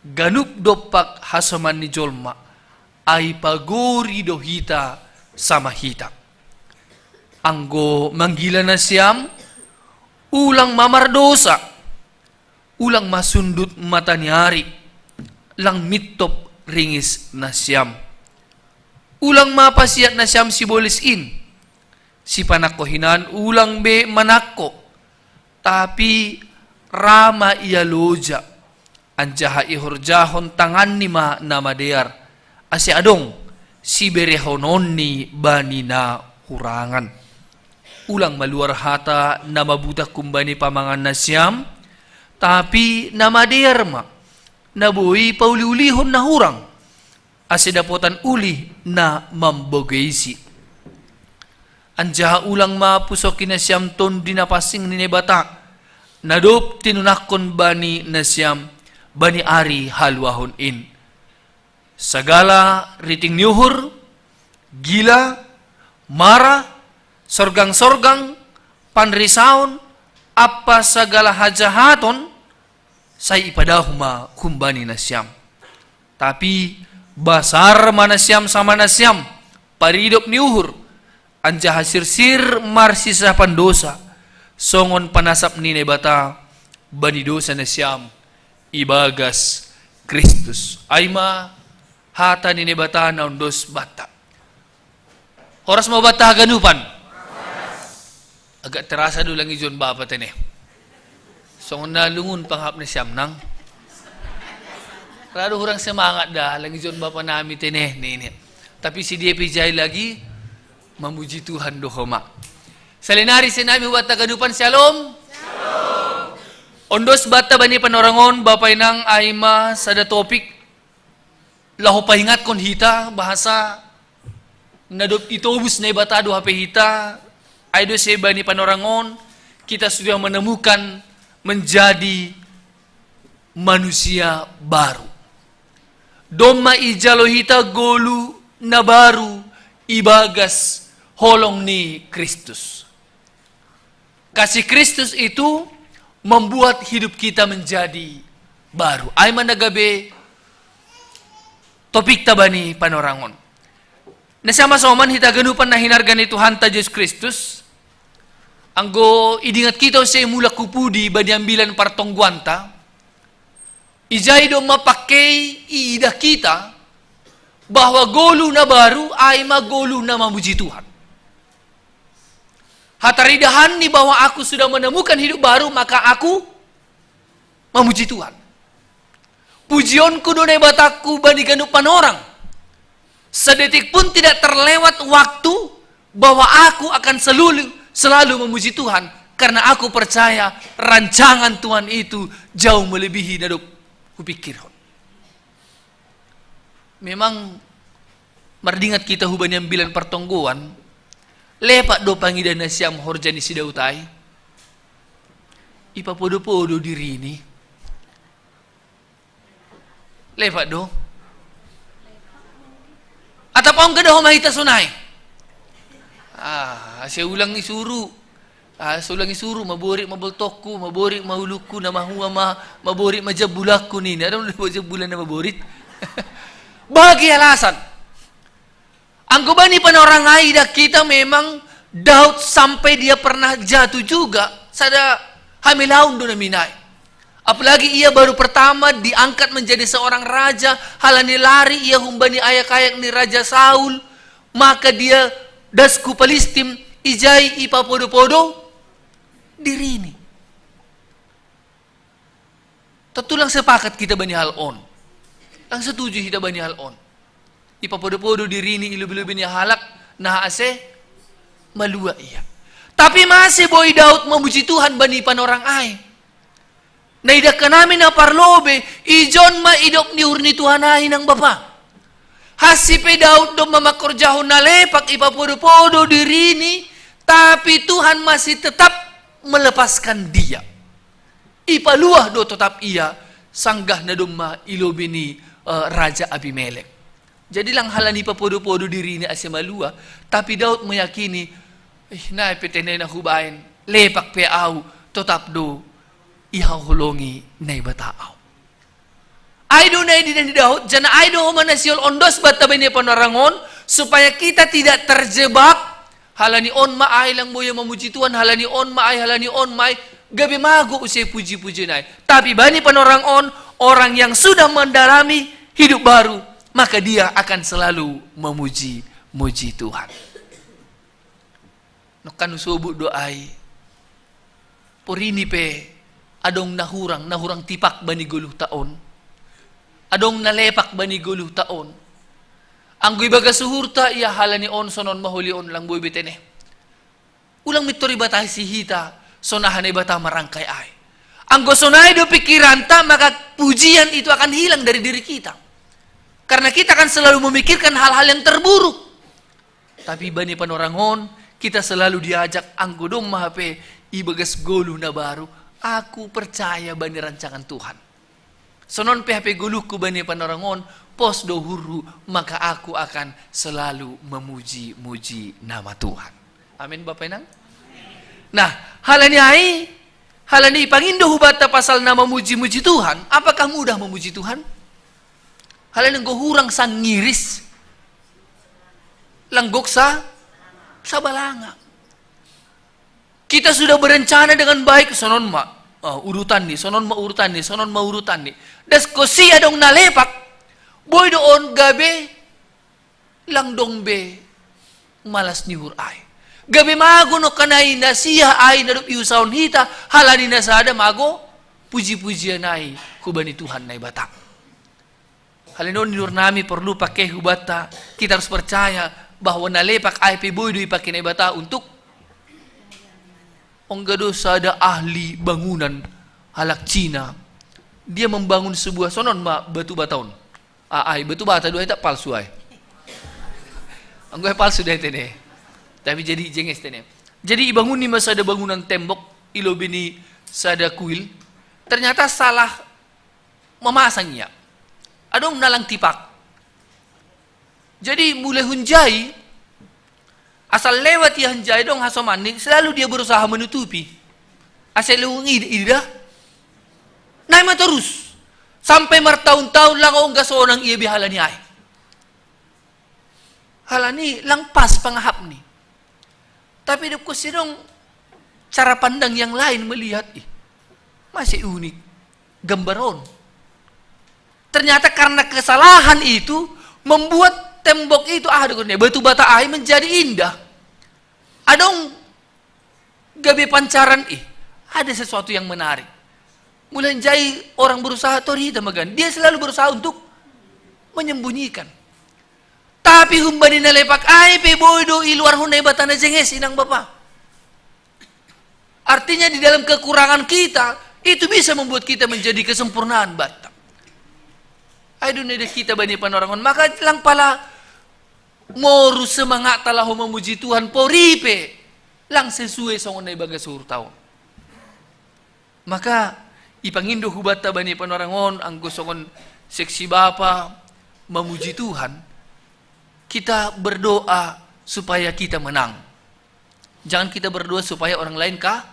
Ganup dompak hasoman ni jolma, ai pagori do hita sama hita. Anggo manggila nasiam, ulang ma mardosa, ulang ma sundut mata ni ari, lang mintop ringis nasiam. Ulang ma pasiat nasiam sibolis in, sipanangko hinan ulang be manangko, tapi ra ma ia loja, anjaha ihorjahon tanganni ma na madear, ase adong siberehononni bani na hurangan. Ulang maluar hata na mabutak humbani pamangan nasiam, tapi na madear ma, na boi pauli-ulihon na hurang, ase dapotan ulih na mambogeisi. Anjaha ulang ma pusoki nasiam Tondi na pansing ni Naibata, na dob tinunangkon bani nasiam bani ari haluahon in. Sagala riting ni uhur, gila, marah, sorgang-sorgang, panrisaon, ampa sagala hajahaton, sai ipadaoh ma humbani nasiam. Tapi basar ma nasiam sama nasiam, paridop ni uhur, anjaha sirsir marsisapan dosa, songon panasap ni Naibata bani dosa nasiam ibagas Kristus. Ai ma hata ni Naibata na ondos banta. Horas ma banta haganupan. Agak terasa do langijon bapa tene. Songon na lungun pangahap nasiam nang. Ra do hurang semangat da langijon bapa nami tene nini. Tapi si dia pe ijai lagi mamuji Tuhan do homa. Salinari senami hubanta haganupan, syalom. Ondos banta bani panorang on, bapa inang, ai ma sada topik laho paingatkon hita bahasa na dob itobus Naibata do hape hita, ai do se bani panorang on, kita sudah menemukan menjadi manusia baru. Domma ijalo hita golu na baru ibagas holong ni Kristus. Kasih Kristus itu membuat hidup kita menjadi baru. Ai ma na gabe topikta bani panorang on. Nasiam hasoman hita haganupan na hinarga ni Tuhanta Jesus Kristus, anggo idingat hita use mulak hu pudi bani ambilan partonggoanta, ijai domma pangkei iidah hita bahwa golu na baru ai ma golu na mamuji Tuhan. Hataridahanni bahwa aku sudah menemukan hidup baru, maka aku mamuji Tuhan. Pujionku do Naibatangku bani ganup panorang. Sedetik pun tidak terlewat waktu bahwa aku akan selalu, selalu memuji Tuhan, karena aku percaya rancangan Tuhan itu jauh melebihi na dob hupikirhon. Memang mardingat hita hubani ambilan partonggoan, lepak do pangidah nasiam horja ni si Daud ai? Ipapodo-podo dirini. Lepak do. Atap aung kada homa hita sonai. Ah, ase ulang isuru. Ah, ase ulang isuru, maborit ma boltokku, maborit ma ulukku, na mahua ma, maborit ma jambulakku nini. Adong do jambulan na maborit. Bagi alasan. Anggo bani panorang ai, ida kita memang Daud sampai dia pernah jatuh juga, sada hami laun do naminai. Apalagi ia baru pertama diangkat menjadi seorang raja, halani lari ia humbani ayak-ayak ni Raja Saul, maka dia das ku Palistim, ijai ipapodo-podo dirini. Tentu lang sepakat kita bani hal on. Lang setuju kita bani hal on. Ipapodo-podo dirini ilobi-lobi ni halak, na ase malua ia. Tapi masih boi Daud memuji Tuhan bani panorang ai. Na idakkan nami na parlobe, ijon ma idok ni uhur ni Tuhan ai nang bapa. Hasi pe Daud do mamakorjahon na lepak ipapodo-podo dirini, tapi Tuhan masih tetap melepaskan dia. Ipaluah do totap ia, sanggah na domma ilobi ni, eh, Raja Abimelek. Jadi lang halani ipapodo-podo dirini ase malua, tapi Daud meyakini, "Ih, nai pe tenena hubaen, lepak pe au, totap do ihaholongi Naibata au." Ai do nai diida ni Daud, janah ai do homa na sihol on dos banta bani panorang on, supaya kita tidak terjebak. Halani on ma ai lang boi ia memuji Tuhan, halani on ma ai, halani on ma ai, gabe mago use puji-pujian ai. Tapi bani panorang on, orang yang sudah mendalami hidup baru, maka dia akan selalu memuji-muji Tuhan. Nongkan husobut do ai. Porini pe adong na hurang, na hurang tipak bani goluhta on. Adong na lepak bani goluhta on. Anggo ibagas uhurta ia halani on sonon ma holi on lang boi be tene. Ulang mintor ibatasi hita, sonaha Naibata marangkai ai. Anggo sonai do pikiranta, maka pujian itu akan hilang dari diri kita. Karena kita akan selalu memikirkan hal-hal yang terburuk. Tapi bani panorang on, kita selalu diajak anggo domma hape ibagas goluh na baru, aku percaya bani rancangan Tuhan. Sonon pe hape goluhku bani panorang on, pos do uhurhu, maka aku akan selalu memuji-muji nama Tuhan. Amin, Bapa Inang? Nah, halani ai, halani ipangindo hubanta pasal na memuji-muji Tuhan, apakah mudah memuji Tuhan? Halani anggo hurang sangiris, lang gok sa, sabalanga. Kita sudah berencana dengan baik, sonon ma, oh, urutan ni, sonon ma urutan ni, sonon ma urutan ni. Das kosi adong na lepak, boi do on gabe lang dong be malas ni uhur ai. Gabe mago nongkan ai na sia ai na dob iusaon hita, halani na sada mago puji-pujian ai hubani Tuhan Naibata. Halani on di uhur nami porlu pake hubanta, kita harus percaya bahwa na lepak ai pe boi do ipake Naibata untuk, ongga do sada ahli bangunan halak Cina. Dia membangun sebuah, sonon ma batu bata on. Ah, ai batu bata do ai, tak palsu ai. Anggo ai palsu do ai tene. Tapi jadi jenges tene. Jadi ibangun ni ma sada bangunan tembok, ilobi ni sada kuil. Ternyata salah memasang ia. Adong na lang tipak. Jadi mulai hunjai, asal lewat ia hunjai adong hasomanni, selalu dia berusaha menutupi. Ase lewung ida, ida. Nai ma torus. Sampai martaun-taun lang ongga sonang ia be halani ai. Halani lang pas pangahapni. Tapi dob kosi adong cara pandang yang lain melihat, ih, masih unik gambar on. Ternyata karena kesalahan itu membuat tembok itu, ah, dokonnya batu bata ai menjadi indah. Adong gabe pancaran, ih, ada sesuatu yang menarik. Mulai jai orang berusaha tori hita magan. Dia selalu berusaha untuk menyembunyikan. Tapi humbani na lepak ai pe boi do iluarhon Naibata na jenges, Inang Bapa. Artinya di dalam kekurangan kita, itu bisa membuat kita menjadi kesempurnaan banta. Ai do nai da kita bani panorang on, maka lang pala moru semangatta laho memuji Tuhan, pori pe lang sesuai songon na ibagas uhurta on. Maka ipangindo hubanta bani panorang on, anggo songon seksi bapa memuji Tuhan, kita berdoa supaya kita menang. Jangan kita berdoa supaya orang lain ka-,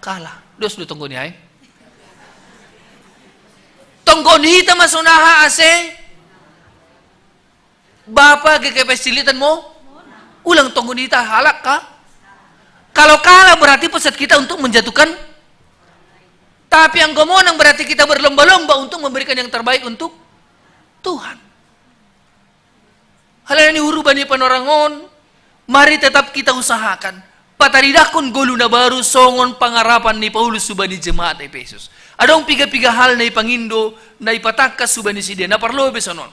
kalah. Dos do tonggo ni ai. Tonggo ni hita ma sonaha ase Bapa G K P S Cililitan mo ulang, tonggo nita halak ka. Kalau kalah berarti pusat kita untuk menjatuhkan. Tapi anggo monang berarti kita berlomba-lomba untuk memberikan yang terbaik untuk Tuhan. Halani huru bani panorangon, mari tetap kita usahakan. Pataridahkon golu na baru songon pangarapan ni Paulus subani jemaat Efesus. Adong piga-piga hal na ipangindo, na ipatangkas subani sidea, na parlobei sonon.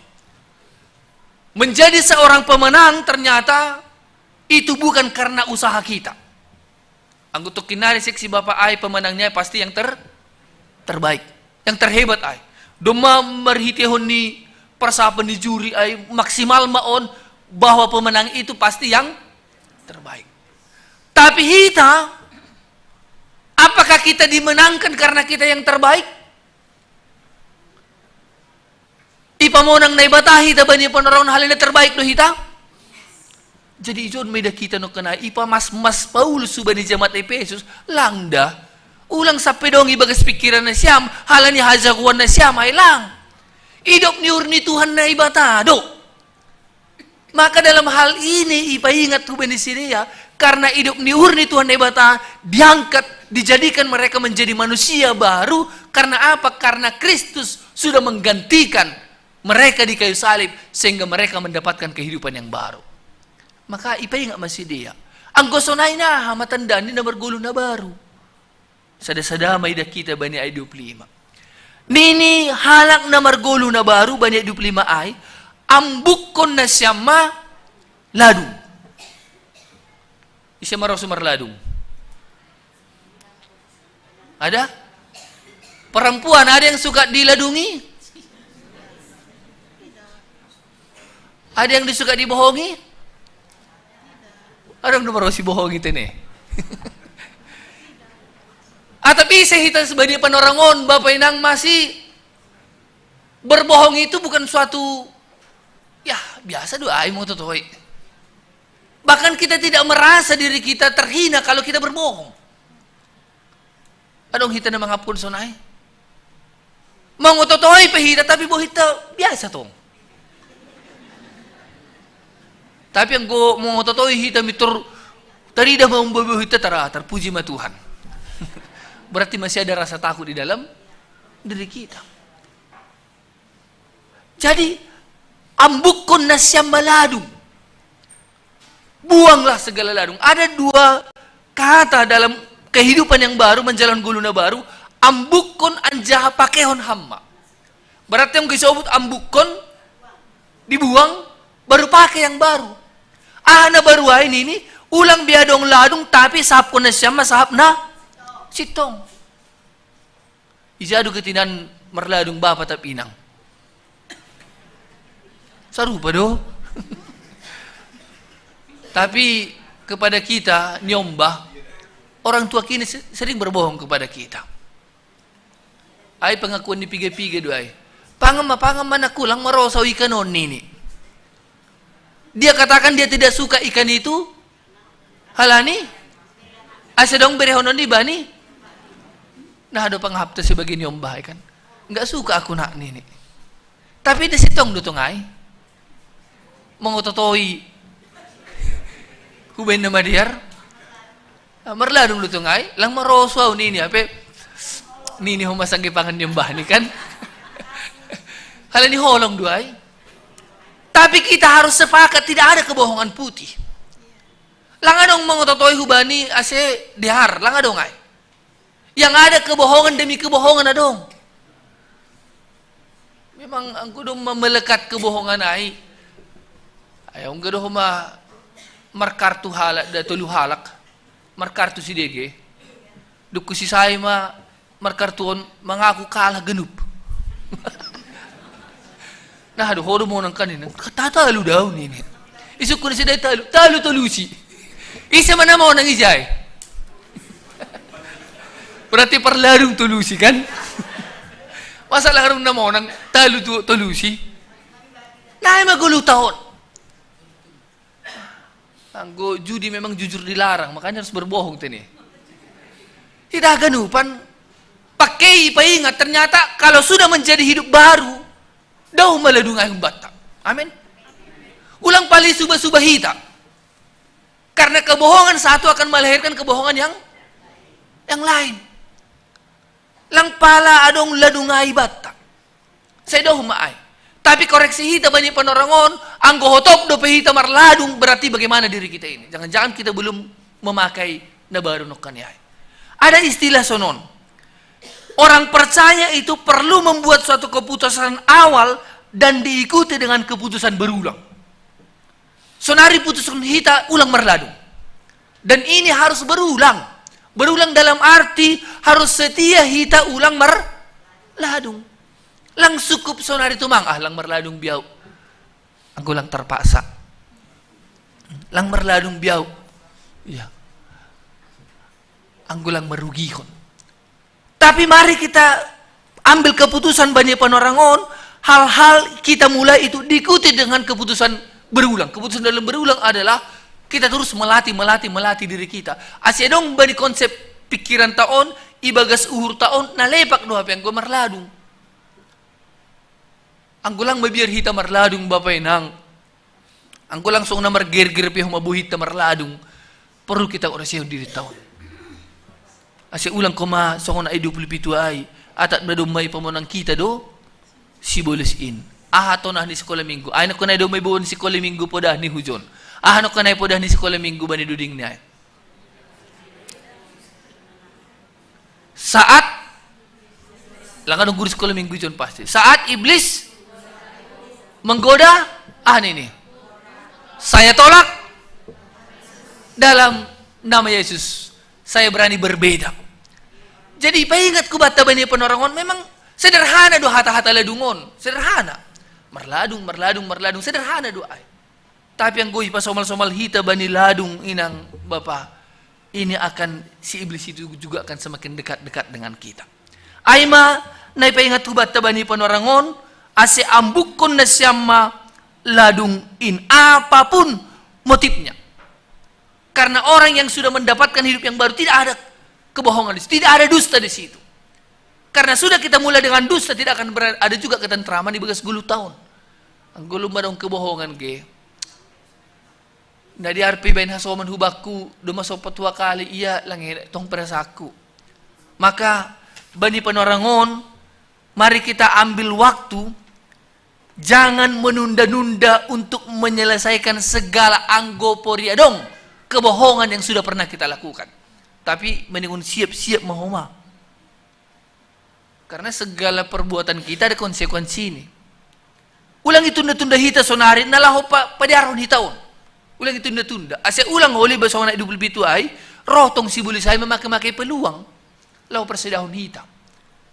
Menjadi seorang pemenang ternyata itu bukan karena usaha kita. Anggo tokkinnari seksi bapa ai pemenangnya pasti yang ter terbaik, yang terhebat ai. Domma marhitehon ni persahapan ni juri ai maksimal ma on bahwa pemenang itu pasti yang terbaik. Tapi hita, apakah kita dimenangkan karena kita yang terbaik? Ipamonang Naibata hita bani panorangon halani terbaik do hita. Jadi ijon meda kita no kena ipamas-mas Paulus subani jemaat Efesus, langda. Ulang sampai dong ibagas pikiran nasiam, halani hajagoan nasiam ai lang. Idop ni uhur ni Tuhan Naibata do. Maka dalam hal ini ipaingat hubani sidea, karena idop ni uhur ni Tuhan Naibata diangkat, dijadikan mereka menjadi manusia baru. Karena apa? Karena Kristus sudah menggantikan mereka di kayu salib, sehingga mereka mendapatkan kehidupan yang baru. Maka ipaingat ma sidea. Anggo sonai na aha ma tanda ni na margolu na baru? Sada-sada ma ida kita bani ayat dua puluh lima. Nini halak na margolu na baru bani ayat dua puluh lima ai, ambukkon nasiam ma ladung. Ise ma ro so marladung? Ada? Perempuan, ada yang suka diladungi? Ada yang disuka dibohongi? Adong do ma ro sibohongi tene. Atap ise hita sebagai panorangon, bapa inang, masih berbohong itu bukan suatu, ya, biasa do ai mangototoi. Bahkan kita tidak merasa diri kita terhina kalau kita berbohong. Adong hita na mangappon sonai. Mangototoi pe hita, tapi bohita biasa tong. Tapi anggo mangototoi hita, mitur tarida ma umbo bohita, tara, terpuji ma Tuhan. Berarti masih ada rasa takut di dalam diri kita. Jadi, ambukkon nasiam ma ladung. Buanglah segala ladung. Ada dua kata dalam kehidupan yang baru, menjalankan golu na baru, ambukkon anjaha pakehon hamu ma. Berarti anggo isobut ambukkon, dibuang, baru pake yang baru. Aha na baru ai nini, ulang be adong ladung, tapi sahapkon nasiam ma sahap na sintong. Ija do getinan marladung bapa atap inang? Sarupa do. Tapi kepada kita niombah, orang tua kini se-, sering berbohong kepada kita. Ai pengakuan ni piga-piga do ai. Pangan ma, pangan ma, nakku, lang marosa au ikan on nini. Dia katakan dia tidak suka ikan itu, halani asa dong berehonon ni bani. Nah, do pangahapta sebagai niombah kan. Nggak suka aku nak nini. Tapi da sintong do tong ai. Mangototoi. Hubaen na madear. Ah, marladung do tong ai, lang maroso au nini, ape nini ho ma sangge pangan niombah ni kan. Halani holong do ai. Tapi kita harus sepakat, tidak ada kebohongan putih. Lang adong mangototoi hubani ase dear, lang adong ai. Yang ada kebohongan demi kebohongan adong. Memang anggo do ma melekat kebohongan ai. Ai anggo do ho ma markartu halak, da tolu halak markartu sidege. Dung husisai ma markartu on, mangaku kalah ganup. Nah, do ho do monang kan ini. Tatalu do au nini. Isungkun sidai talu, talu tolusi. Ise ma na monang ijai? Berarti parladung tolusi kan? Masa lang adong na monang talu tu tolusi? Nai ma goluta on. Anggo judi memang jujur dilarang, makanya harus berbohong tene. Hita haganupan, pake i paingat, ternyata kalau sudah menjadi hidup baru, dao ma ladung ai humbanta. Amin. Ulang pali suba-suba hita. Karena kebohongan satu akan melahirkan kebohongan yang yang lain. Lang pala adong ladung ai batta. Sai doh ma ai. Tapi koreksi hita bani panorangon, anggo hotop dope hita marladung, berarti bagaimana diri kita ini? Jangan-jangan kita belum memakai na baru nokkani ai. Ada istilah sonon. Orang percaya itu perlu membuat suatu keputusan awal dan diikuti dengan keputusan berulang. Sonari putusan hita ulang marladung. Dan ini harus berulang. Berulang dalam arti harus setia hita ulang marladung. Lang sukup sonari tumang, ah, lang marladung biau. Anggo lang terpaksa. Lang marladung biau. Iya. Anggo lang marugihon. Tapi mari kita ambil keputusan bani panorangon, hal-hal kita mulai itu diikuti dengan keputusan berulang. Keputusan dalam berulang adalah kita terus melatih, melatih, melatih diri kita. Asi adong bani konsep pikiran ta on, ibagas uhur ta on, na lepak do hape anggo marladung. Anggo lang mabiar hita marladung, bapa inang. Anggo lang songon na margerger pe homa bohi hita marladung. Porlu kita orasihon diri ta on. Asa ulang homa songon ayat dua puluh pitu ai. Atap na domma ipamonang hita do sibolis in. Aha tona ni sikola minggu. Ai nangkon ai domma iboan sikola minggu poda ni hujon. Aha nangkon ai poda ni sikola minggu bani duding ni ai. Saat lang adong guru sikola minggu ijon pasti. Saat iblis menggoda, ah ini. Saya tolak dalam nama Yesus. Saya berani berbeda. Jadi paingat ku batta bani panorangon memang sederhana do hata-hata ladungon. Sederhana. Marladung, marladung, marladung. Sederhana do ai. Tapi anggo ipasomal-somal hita bani ladung inang bapa, ini akan si iblis itu juga akan semakin dekat-dekat dengan kita. Ai ma na ipaingat hubatta bani panorangon, ase ambukkon nasiam ma ladung in apapun motifnya. Karena orang yang sudah mendapatkan hidup yang baru tidak ada kebohongan di situ, tidak ada dusta di situ. Karena sudah kita mulai dengan dusta, tidak akan ada juga ketentraman di bagas gulu taon. Anggo lumba dong kebohongan ge. Na diarpi bain hasoman hubakku, doma sopat dua kali ia lange tong perasaku. Maka bani panorangon, mari kita ambil waktu, jangan menunda-nunda untuk menyelesaikan segala anggo pori adong kebohongan yang sudah pernah kita lakukan. Tapi mendingan siap-siap mahoma. Karena segala perbuatan kita ada konsekuensi ini. Ulang itunda-tunda hita sonari na laho pa, padiarhon hita on. Ulang itunda-tunda. Ase ulang oli basongan ayat dua puluh pitu ai, rotong sibolis ai mamake-make peluang. Laho persedahon hita.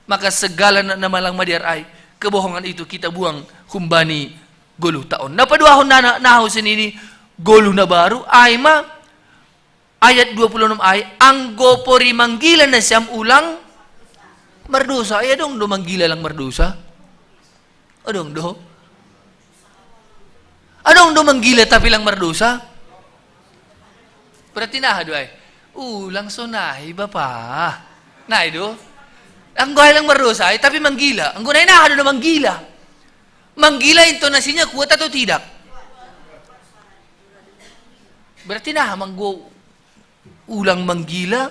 Maka segala na, na malang madiar ai, kebohongan itu kita buang humbani goluh taon. Na paduahon na, na, nahu senini goluh na baru ai ma ayat dua puluh enam ai, anggo pori manggila nasiam ulang mardosa. Ai adong do manggila lang mardosa? Adong do? Adong do manggila tapi lang mardosa? Berarti naha do ai? Ulang sonai bapa. Nai do? Anggo ai lang mardosa ai tapi manggila. Anggo nai naha do na manggila? Manggila intonasinya kuat atau tidak? Berarti naha ma anggo ulang manggila,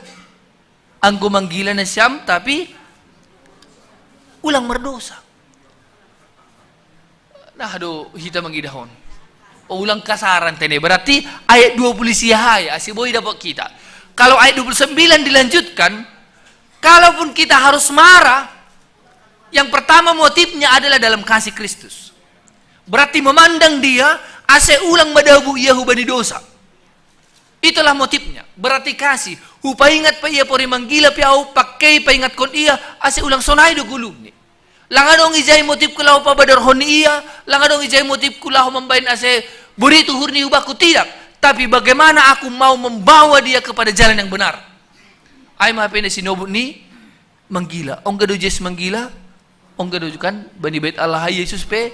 anggo manggila nasiam tapi ulang mardosa. Naha do hita mangidahon? O ulang kasaran tene, berarti ayat dua puluh sia ai, ase boi dapot kita. Kalau ayat dua puluh sembilan dilanjutkan, kalaupun kita harus marah, yang pertama motifnya adalah dalam kasih Kristus. Berarti memandang dia, ase ulang madabu ia hubani dosa. Itulah motifnya. Berarti kasih. Hupaingat pe ia pori manggila pe au, pakkei paingatkon ia, ase ulang sonai do goluhni. Lang adong ijai motifku laho pabadarhon ia, lang adong ijai motifku laho mambaen ase boritu uhurni hubakku, tidak. Tapi bagaimana aku mau membawa dia kepada jalan yang benar. Ai ma hape na sinobut ni manggila. Ongga do Jesus manggila? Ongga do kan bani Bait Allah Jesus pe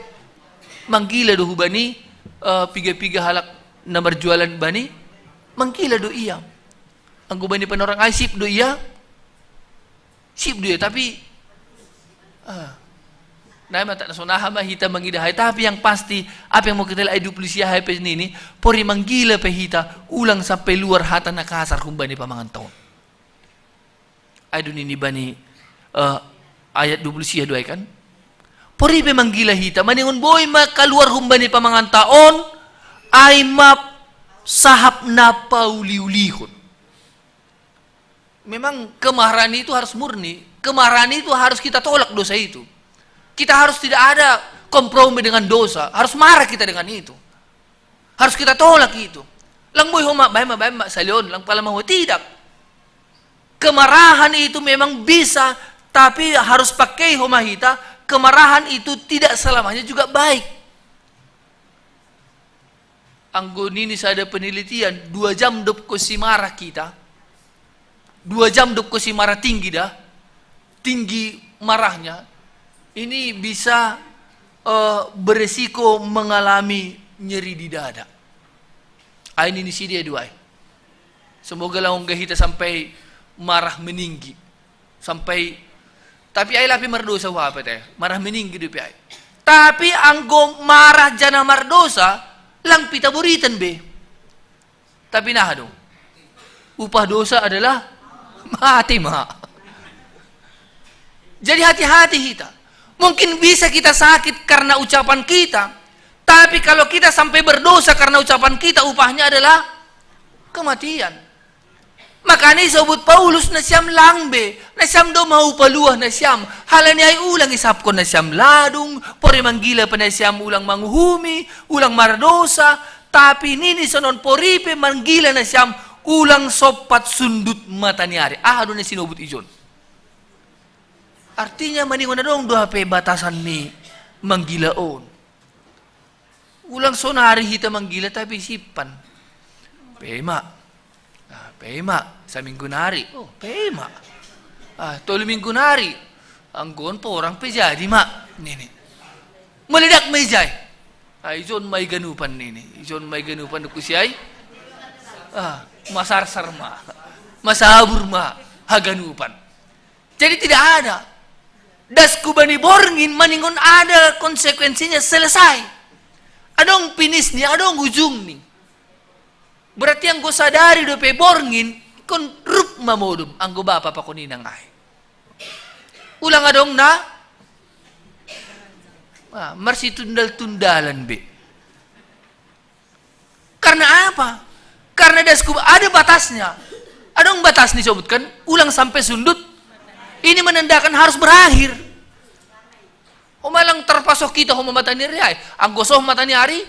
manggila do hubani, eh, piga-piga halak na marjualan bani, manggila do ia. Anggo bani panorang ai sip do ia, sip do ia, tapi, ah, Nah, mata na so naha ma hita mangidah ai, tapi yang pasti, apa yang mau kita lihat dua puluh sia hai pe nini, pori manggila pe hita, ulang sampai luar hata na kasar humbani pamanganta on. Ai du nini bani, eh, ayat dua puluh sia du ai kan? Pori pe manggila hita, maningon boi ma kaluar humbani pamanganta on, ai ma sahap na pauliulihon. Memang kemarahan itu harus murni. Kemarahan itu harus kita tolak dosa itu. Kita harus tidak ada kompromi dengan dosa. Harus marah kita dengan itu. Harus kita tolak itu. Lang boi ho ma, bae ma, bae ma, salion, lang pala ma ho. Tidak. Kemarahan itu memang bisa, tapi harus pakai ho ma hita. Kemarahan itu tidak selamanya juga baik. Anggo nini sada penelitian, dua jam dob ko si marah kita, dua jam dob ko si marah tinggi dah, tinggi marahnya, ini bisa, eh, beresiko mengalami nyeri di dada. Ai nini si dia dua ai. Semoga lah ongga hita sampai marah meninggi. Sampai, tapi ai lapi mardosa, wah, apa te? Marah meninggi dope ai. Tapi anggo marah jana mardosa, lang pita boritan be. Tapi nah dong. Upah dosa adalah mati ma. Jadi hati-hati hita. Mungkin bisa kita sakit karena ucapan kita. Tapi kalau kita sampai berdosa karena ucapan kita, upahnya adalah kematian. Makana isobut Paulus, nasiam lang be, nasiam do ma upa luah nasiam, halani ai ulang isapkon nasiam ladung, pori manggila pe nasiam ulang manguhumi, ulang mardosa, tapi nini sonon pori pe manggila nasiam ulang sompat sundut mata ni ari. Aha do na sinobut ijon? Artinya maningon adong do hape batasan ni manggila on. Ulang sonari hita manggila tapi simpan. Pe ma. Ah, pe ma. Saminggu nari. Oh, pe ma. Ah, tolu minggu nari. Anggo on porang pe jadi ma. Nini. Meledak ma ijai. Ah, ijon ma i ganupan nini. Ijon ma i ganupan dohot si ai. Ah, masarsar ma. Masabur ma. Haganupan. Jadi tidak ada. Das ku bani borngin maningon ada konsekuensinya selesai. Adong finish ni, adong ujung ni. Berarti anggo sadari dope borngin, kon rup ma modom, anggo bapa pakon inang ai. Ulang adong na, ah, marsitundal-tundalan be. Karena apa? Karena das ku ada batasnya. Adong batas ni sobutkan, ulang sampai sundut. Ini menandakan harus berakhir. Ho ma lang tarpasoh hita ho ma mata ni ari ai. Anggo soh mata ni ari,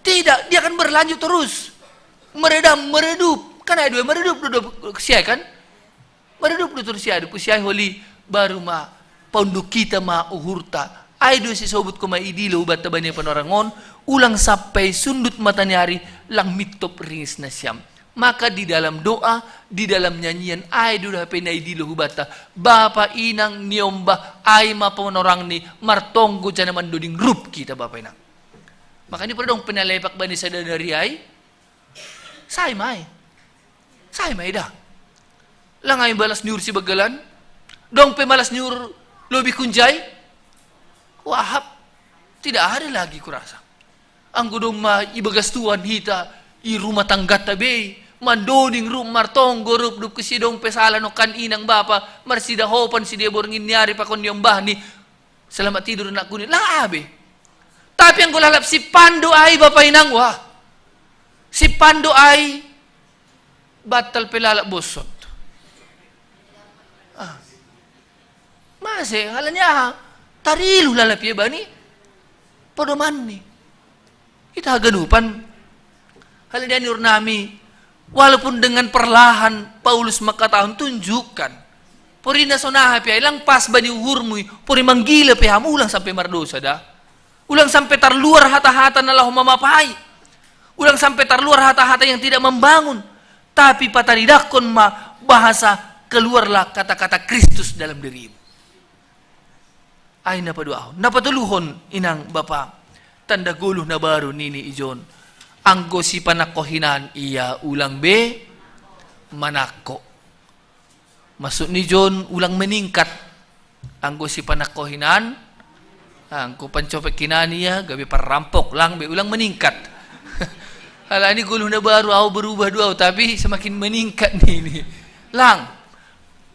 tidak, dia akan berlanjut terus. Meredam, meredup. Kan ai dua meredup, dua, dua, siai kan? Maredup do tutu si ai, dob tusi ai holi, baru ma paunduk hita ma uhurta. Ai do sisobut ho ma idilo hubanta bani panorang on, ulang sampai sundut mata ni ari, lang mintop ringis nasiam. Maka di dalam doa, di dalam nyanyian, ai do hape na idilo hubanta. Bapa, inang, niombah, ai ma panorangni, martonggo jana mandoding rup hita bapa inang. Makana pala dong pe na lepak bani sada ni ari ai, sai ma i. Sai ma i da. Lang ai balas ni uhur sibagalan. Dong pe balas ni uhur lobi hunjai. Wahap. Tidak ada lagi kurasa. Anggo domma ibagas Tuhan hita, i rumah tanggata be i, mandoding rup, martonggo rup, dob tusi dong pe sala nongkan inang bapa, marsidahopan sidia borngin ni ari pakon niombahni. Selamat tidur anakku ni, lang aha be. Tapi anggo lalap simpando ai bapa inang, wah. Simpando ai, bantal pe lalap bosot. Ah. Mase, halani aha? Tarilu lalap ia bani padomanni. Hita haganupan. Halani ni uhur nami, walaupun dengan perlahan, Paulus mangkatahon tunjukkan. Pori na so naha pe ai, lang pas bani uhurmu i, pori manggila pe hamu, ulang sampe mardosa da. Ulang sampe tarluar hata-hata na laho mamapai. Ulang sampe tarluar hata-hata yang tidak membangun. Tapi pataridahkon ma bahasa keluarlah kata-kata Kristus dalam dirimu. Ai na paduahon. Na patoluhon inang bapa, tanda goluh na baru nini ijon. Anggo sipanangko hinan ia ulang be manangko. Maksud ni ijon ulang meningkat. Anggo sipanangko hinan Angko pancopet kinani ya, gabe parrampok, lang be ulang meningkat. Ala ni goluhna baru, au berubah dua, tapi semakin meningkat ni, ni. Lang.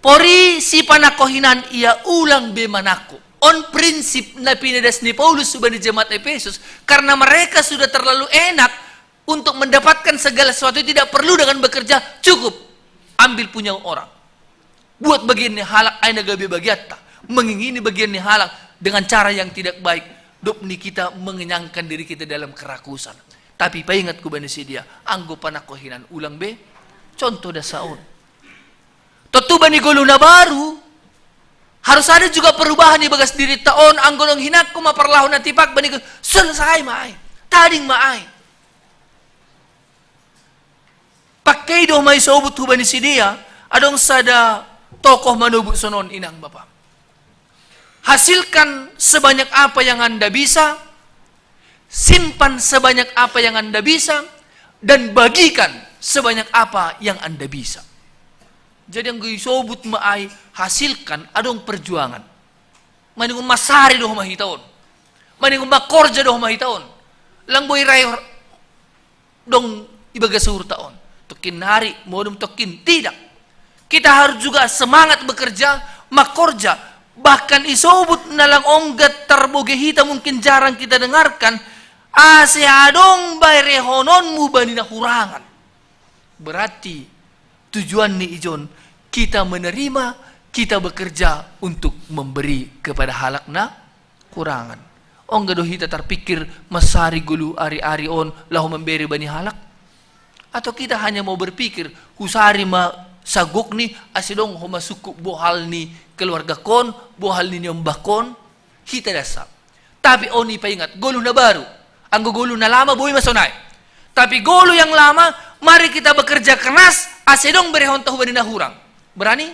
Pori sipanakko hinan ia ulang be manakko. On prinsip na pinadas ni Paulus subani jemaat Efesus, karena mereka sudah terlalu enak untuk mendapatkan segala sesuatu, tidak perlu dengan bekerja, cukup ambil punya orang. Buat bagian ni halak, aina gabe bagiatta. Mengingini bagian ni halak dengan cara yang tidak baik. Dop ni kita mengenyangkan diri kita dalam kerakusan. Tapi paingatku bani sidia, anggo panakko hinan ulang be, contoh dasa on. Tontu bani goluhna baru, harus ada juga perubahan di bagas diri ta on, anggo dong hinakku ma parlahon na tipak bani goluh, selesai ma ai. Tading ma ai. Pakkei do ma isobut hubani sidia, adong sada tokoh manobut sonon inang bapa. Hasilkan sebanyak apa yang Anda bisa, simpan sebanyak apa yang Anda bisa, dan bagikan sebanyak apa yang Anda bisa. Jadi anggo isobut ma ai hasilkan, adong perjuangan. Maningon masari do homa hita on. Maningon makorja do homa hita on. Lang boi rai dong ibagas uhurta on. Tokkin nari, modom tokkin, tidak. Kita harus juga semangat bekerja, makorja. Bahkan isobut na lang ongga tarboge hita, mungkin jarang kita dengarkan. Ase adong berehononmu bani na hurangan. Berarti tujuan ni ijon, kita menerima, kita bekerja untuk memberi kepada halak na hurangan. Ongga do hita tarpikir masari goluh ari-ari on laho mambere bani halak? Atau kita hanya mau berpikir, husari ma sagokni ase dong homa sungkup bohal ni keluargakon, bohal ni niombakon? Hita dasa. Tapi on ipaingat, goluh na baru. Anggo goluh na lama boi ma sonai. Tapi goluh yang lama, mari kita bekerja keras, ase dong berehonta hubani na hurang. Berani?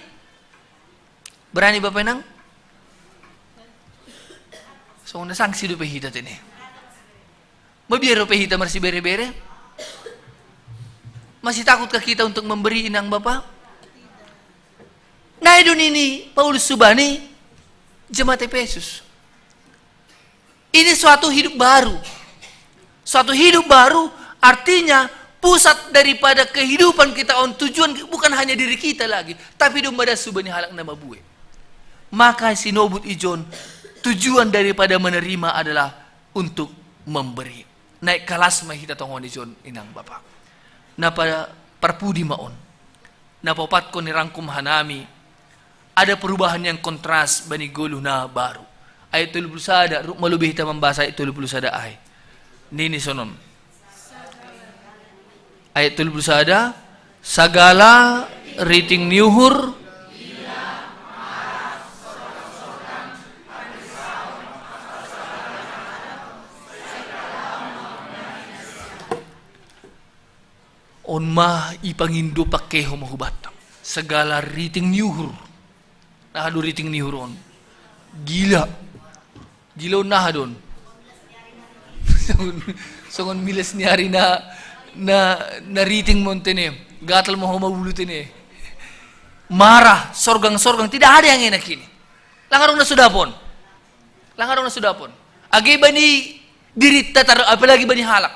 Berani Bapa Inang? Songon na sangsi dope hita tene. Mabiar dope hita marsibere-bere? Masih takutkah kita untuk memberi, inang bapa? Nai do nini Paulus subani jemaat Efesus. Ini suatu hidup baru. Suatu hidup baru artinya pusat daripada kehidupan kita on, tujuan bukan hanya diri kita lagi, tapi domba dan subani halak na mabue. Maka sinobut ijon, tujuan daripada menerima adalah untuk memberi. Naik kelas ma hita tongon ijon, inang bapa. Na pa-, parpudi ma on. Na paopatkon ni rangkum hanami, ada perubahan yang kontras bani goluh na baru. Ayat tolu puluh sada, ruk malobei hita mambasa ayat tolu puluh sada ai. Nini sonon. Ayat tolu puluh sada, sagala riting ni uhur. On ma ipangindo pakkei homa hubatta. Sagala riting ni uhur. Naha do riting ni uhur on? Gila. Gila on naha do on? Songon, songon milas ni ari na, na, na riting ma on tene. Gatal ma homa ulu tene. Marah, sorgang-sorgang, tidak ada yang enak ini. Lang adong na so dapot. Lang adong na so dapot. Age bani diritta tar, apalagi bani halak.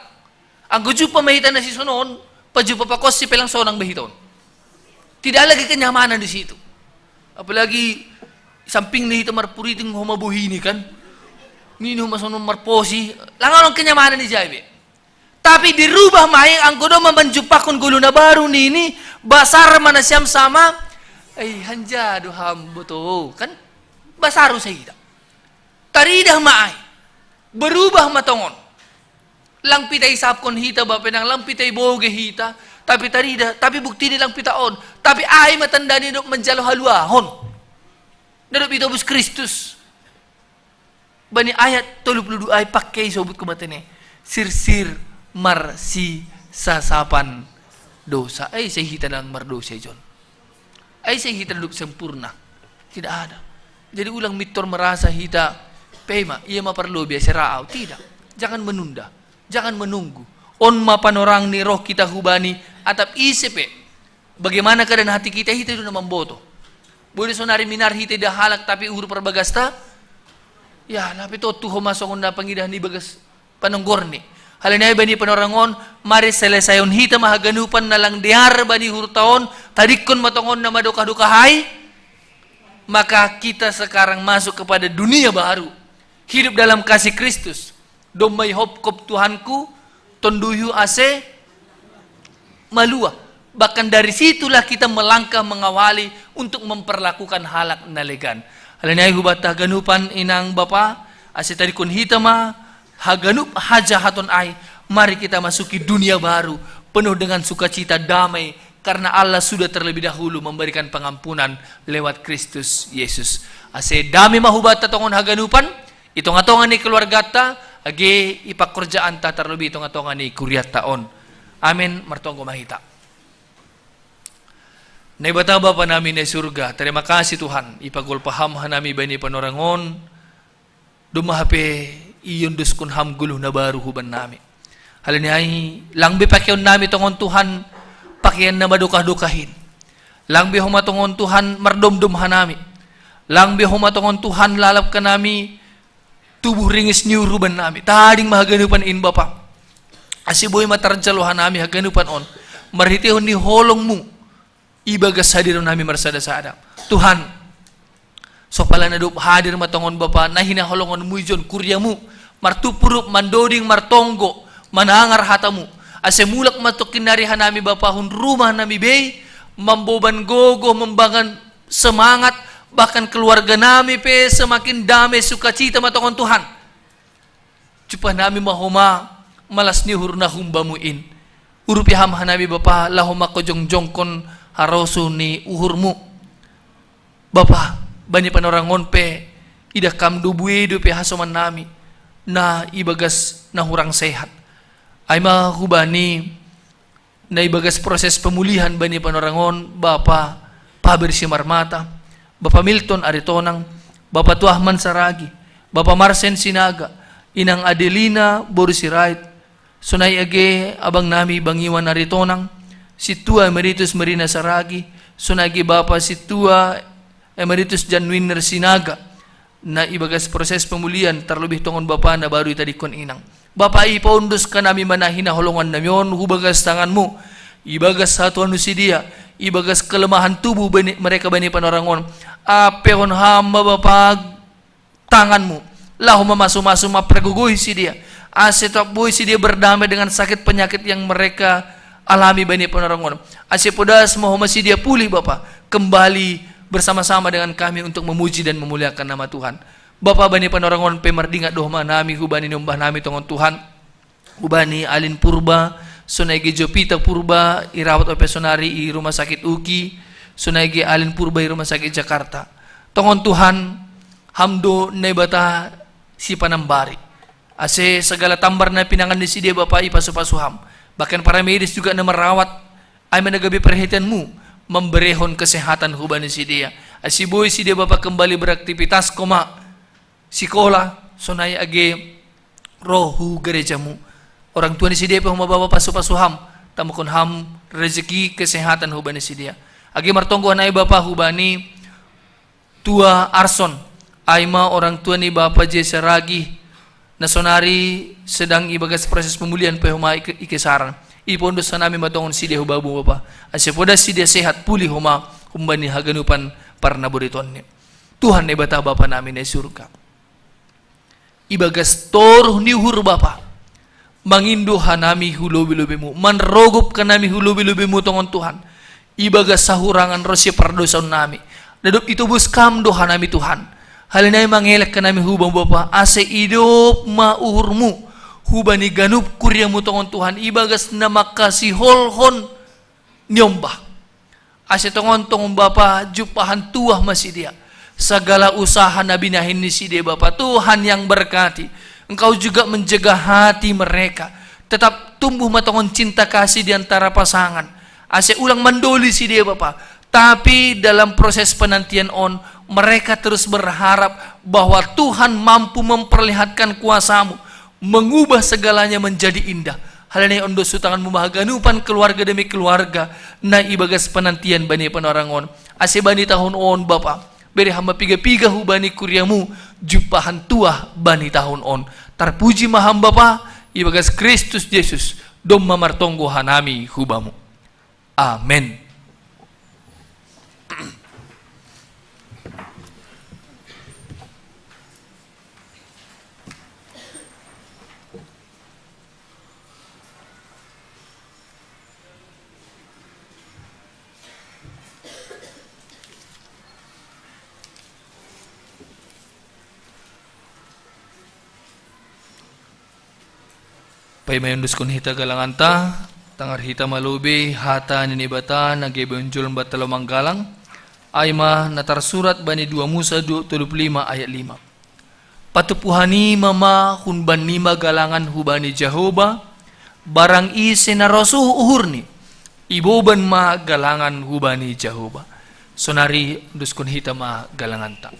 Anggo jumpa ma hita na sisonon, pajumpa pakonsi pe lang sonang be hita on. Tidak lagi kenyamanan di situ. Apalagi samping ni hita marpuriting homa bohini kan. Nini homa sonon marposi, lang adong kenyamanan di jai be. Tapi dirubah ma i anggo domma manjumpahon goluh na baru nini, basar ma nasiam sama, ai hanja do ham boto kan. Basar do sai hita. Taridah ma ai. Berubah ma tongon. Lang pita isapkon hita Bapa Inang, lang pita iboge hita, tapi tarida, tapi bukti ni lang pita on. Tapi ai ma tanda ni dok manjalo haluahon. Dok itobus Kristus. Bani ayat tolu puluh dua ai pakkei sobut ku matene. Sirsir marsisasapan dosa. Ai sai hita lang mardosa ijon. Ai sai hita duduk sempurna. Tidak ada. Jadi ulang mittor merasa hita pema, ia ma parlobei sera au. Tidak. Jangan menunda. Jangan menunggu. On ma panorang ni roh kita hubani, atap ise pe. Bagaimana keadaan hati kita, hita do na mamboto. Boleh sonari minar hita da halak tapi uhur parbagasta. Ya, lapi to tuho masongon na pangidahan ibagas panonggorni. Halani ai bani panorangon, mari selesayon hita ma haganupan na lang dear bani uhurta on, tadingkon ma tongon na madokah-dokah ai, maka kita sekarang masuk kepada dunia baru. Hidup dalam kasih Kristus. Domma ihopkop Tuhanku, tonduyu ase malua. Bahkan dari situlah kita melangkah mengawali untuk memperlakukan halak na legan. Halani ai hubata haganupan inang bapa, ase tadingkon hita ma haganup hajahaton ai, mari kita masuki dunia baru, penuh dengan sukacita, damai, karena Allah sudah terlebih dahulu memberikan pengampunan lewat Kristus Yesus. Ase damai ma hubata tongon haganupan, i tonga-tonga ni keluargata, age i pakorjaanta, terlebih i tonga-tonga ni kuriatta on. Amin. Martonggo ma hita. Naibata Bapa nami na i surga, terima kasih Tuhan, ipagolpa Ham hanami bani panorang on, domma hape iondoskon Ham goluh na baru hubannami. Halani ai, lang be pakeon nami tongon Tuhan, pakean na madokah-dokah in. Lang be homa tongon Tuhan mardomdom hanami. Lang be homa tongon Tuhan lalap hanami, tubuh ringis ni uhur hubannami. Tading ma haganupan in Bapa. Ase boi ma tarjalo hanami haganupan on. Marhiteihon ni holongmu. Ibagas hadironnami marsada-sada. Tuhan, so pala na dob hadir ma tongon Bapa, na hinaholongonmu ijon kuriamu, martupurup, mandoding, martonggo, manangar hatamu. Ase mulak ma tongkin nari hanami Bapa hun rumah nami bei, mamboban gogo, membangun semangat, bahkan keluarga nami pe semakin damai sukacita ma tongon Tuhan. Jumpah nami ma homa malas ni uhur na humbamu in. Urupi Ham hanami Bapa, laho mangkojongjongkon harosuh ni uhurmu. Bapa, bani panorang on pe, idah Kam do buei dope hasoman nami, na ibagas na hurang sehat. Ai ma hubani, na ibagas proses pemulihan bani panorang on, Bapa Pabersi Marmata, Bapa Milton Aritonang, Bapa Tuahman Saragi, Bapa Marsen Sinaga, Inang Adelina boru Sirait, sonai age abang nami Bang Iwan Aritonang, Situa Emeritus Merina Saragi, sonai age Bapa Situa Emeritus Janwiner Sinaga, na ibagas proses pemulihan, terlebih tongon Bapa na baru itadingkon inang. Bapa, ipaondos hanami ma na hinaholongan nami on hubagas tanganmu, ibagas satuan ni sidea, ibagas kelemahan tubuh bani, mereka bani panorang on. Ampehon Ham ma Bapa tanganmu, laho mamasu-masu, mampargogohi sidea, ase totap boi sidea berdamai dengan sakit penyakit yang mereka alami bani panorang on. Ase podas ma homa sidea pulih Bapa, kembali bersama-sama dengan kami untuk memuji dan memuliakan nama Tuhan. Bapa, bani panorang on pe mardingat do homa nami hubani niombah nami tongon Tuhan, hubani Alin Purba, sonai age Jopita Purba, irawat ope sonari i rumah sakit UKI, sonai age Alin Purba i rumah sakit Jakarta. Tongon Tuhan, Ham do Naibata sipanambari. Ase segala tambar na pinangan ni sidea Bapa ipasu-pasu Ham. Bahkan para medis juga na merawat, ai ma na gabe perhatianmu, mamberehon kesehatan hubani sidea. Ase boi sidea Bapa kembali beraktivitas, koma sikola, sonai age ro hu gerejamu. Orang tua ni sidea pe homa Bapa pasu-pasu Ham, tambahkon Ham rezeki kesehatan hubani sidea. Age martonggo hanami Bapa hubani Tua Arson, ai ma orang tua ni Bapa Jesa Ragi, na sonari sedang ibagas proses pemulihan pe homa i ke-, i Kesaran. Ipaondos hanami ma tongon sidea hu Bamu Bapa, ase podas sidea sehat pulih homa humbani haganupan parnaboritonni. Tuhan Naibata Bapa nami na i surga, ibagas toruh ni uhur Bapa, mangindo hanami hu lobi-lobimu, manrogop hanami hu lobi-lobimu tongon Tuhan, ibagas sahurangan ro sipardosaon nami. Na dob itobus Kam do hanami Tuhan. Halani ai mangelek hanami hu Bamu Bapa, ase idop ma uhurmu hubani ganup kuriamu tongon Tuhan, ibagas na mangkasiholhon niombah. Ase tongon-tongon Bapa, jumpahan tuah ma sidea. Sagala usaha na binahen ni sidea Bapa, Tuhan yang berkati. Engkau juga menjaga hati mereka. Tetap tumbuh ma tongon cinta kasih di antara pasangan. Ase ulang mandoli sidea Bapa. Tapi dalam proses penantian on, mereka terus berharap bahwa Tuhan mampu memperlihatkan kuasa-Mu, mengubah segalanya menjadi indah. Halani ai ondos hu tanganmu ma haganupan keluarga demi keluarga na ibagas penantian bani panorang on. Ase bani tahun on Bapa, bere Ham ma piga-piga hubani kuriamu, jumpahan tuah bani tahun on. Tarpuji ma Ham Bapa, ibagas Kristus Jesus, domma martonggo hanami hu Bamu. Amen. Paima iondoskon hita galanganta, tangar hita ma lobei hata ni Naibata na gabe onjol banta laho manggalang, ai ma na tarsurat bani dua Musa du-, tolu pulu lima ayat lima. Patumpu hanima ma, umbahen nima galangan hubani Jahowa, barang ise na rosuh uhurni, iboban ma galangan hubani Jahowa. Sonari ondoskon hita ma galanganta.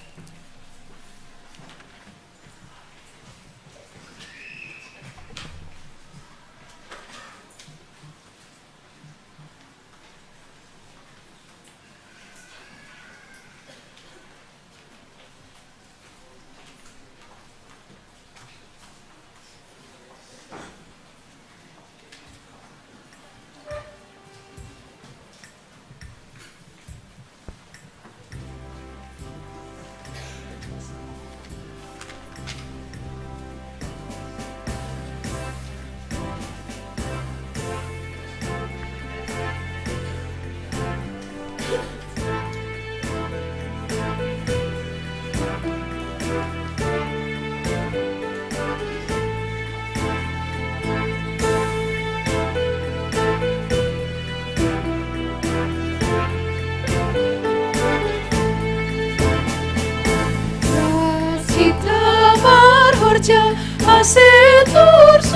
Las hita marhorja, ase torus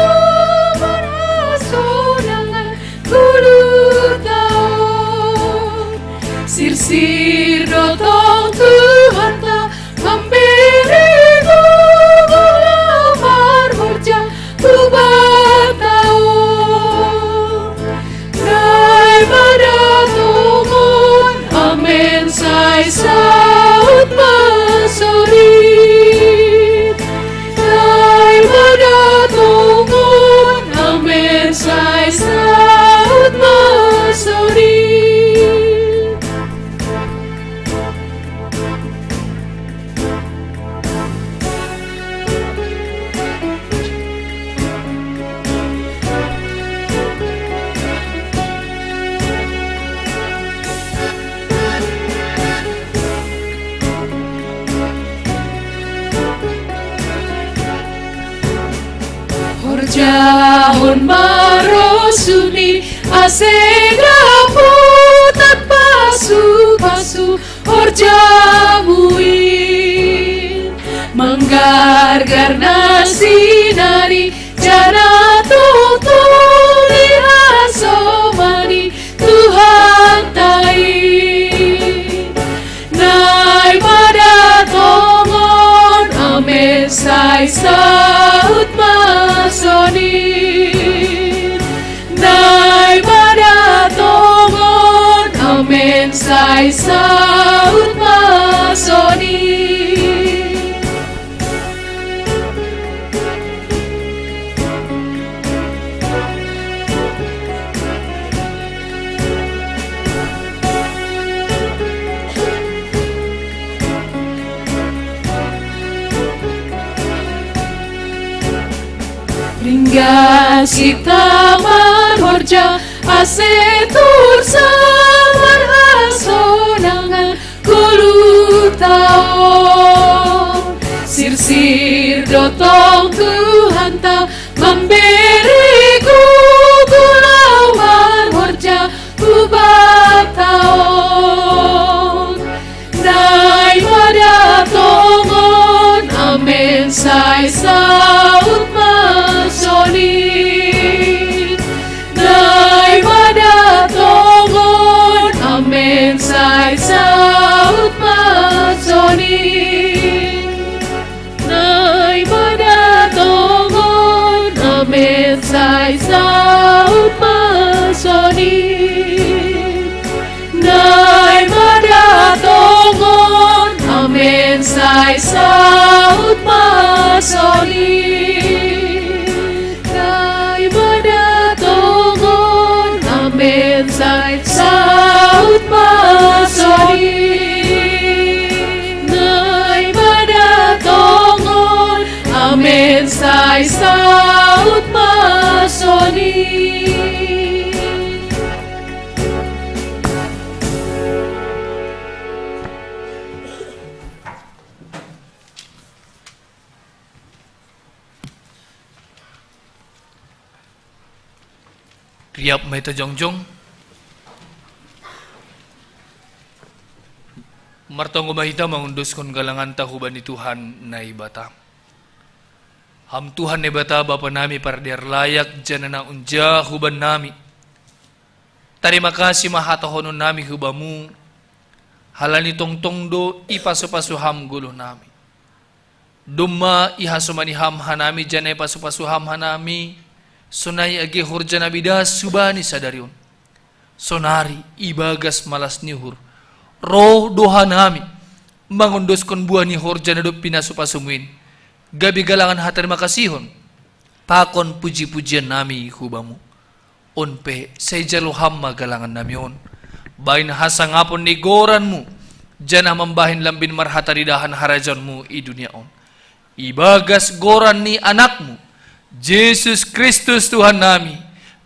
marhasonangan ulut on. Sirsir do tong Tuhanta, mambere gogo laho marhorja, Tuhanta on. Naibata tongon, amen, sai saut ma songon. Naibata tongon, amen, sai saut ma songon. Horjahon ma rosuhni, ase dapotan pasupasu horjamu i. Manggargar na sinari, janah tongtong ihasomani Tuhanta i. Naibata tongon, amen, sai saut ma songon. Naibata tongon, amen, sai saut ma songon. Ringgas hita marhorja, ase torus marhasonangan ulut on. Sirsir do tong Tuhanta, mambere gogo laho marhorja, Tuhanta on. Naibata tongon, amen, sai saut ma songon. Naibata tongon, amen, sai saut ma songon. Naibata tongon, amen, sai saut ma songon. Naibata tongon, amen, sai saut Soni, Naimada tongon, amen sai saut ma soni. Naimada tongon, amen sai saut ma soni. Riap ma hita jongjong. Martonggo ma hita mangunduskon galanganta hubani Tuhan Naibata. Ham Tuhan Naibata, Bapa nami pardear layak, janah na unja huban nami. Tarima kasih ma hatahonon nami hu Bamu, halani tongtong do ipasu-pasu Ham goluh nami. Domma ihasomani Ham hanami, janah ipasu-pasu Ham hanami, sonai age horja na bida subani sadari on. Sonari ibagas malas ni uhur, roh do hanami mangondoskon buah ni horja na dob pinasu-pasumu in, gabe galangan hatarima kasihon pakon puji-pujian nami hu Bamu. On pe sai jalo Ham ma galangan nami on, bahen hasangapon ni goranMu, janah mambahen lambin marhataridahan harajaonMu i dunia on. Ibagas goran ni AnakMu, Jesus Kristus Tuhan nami,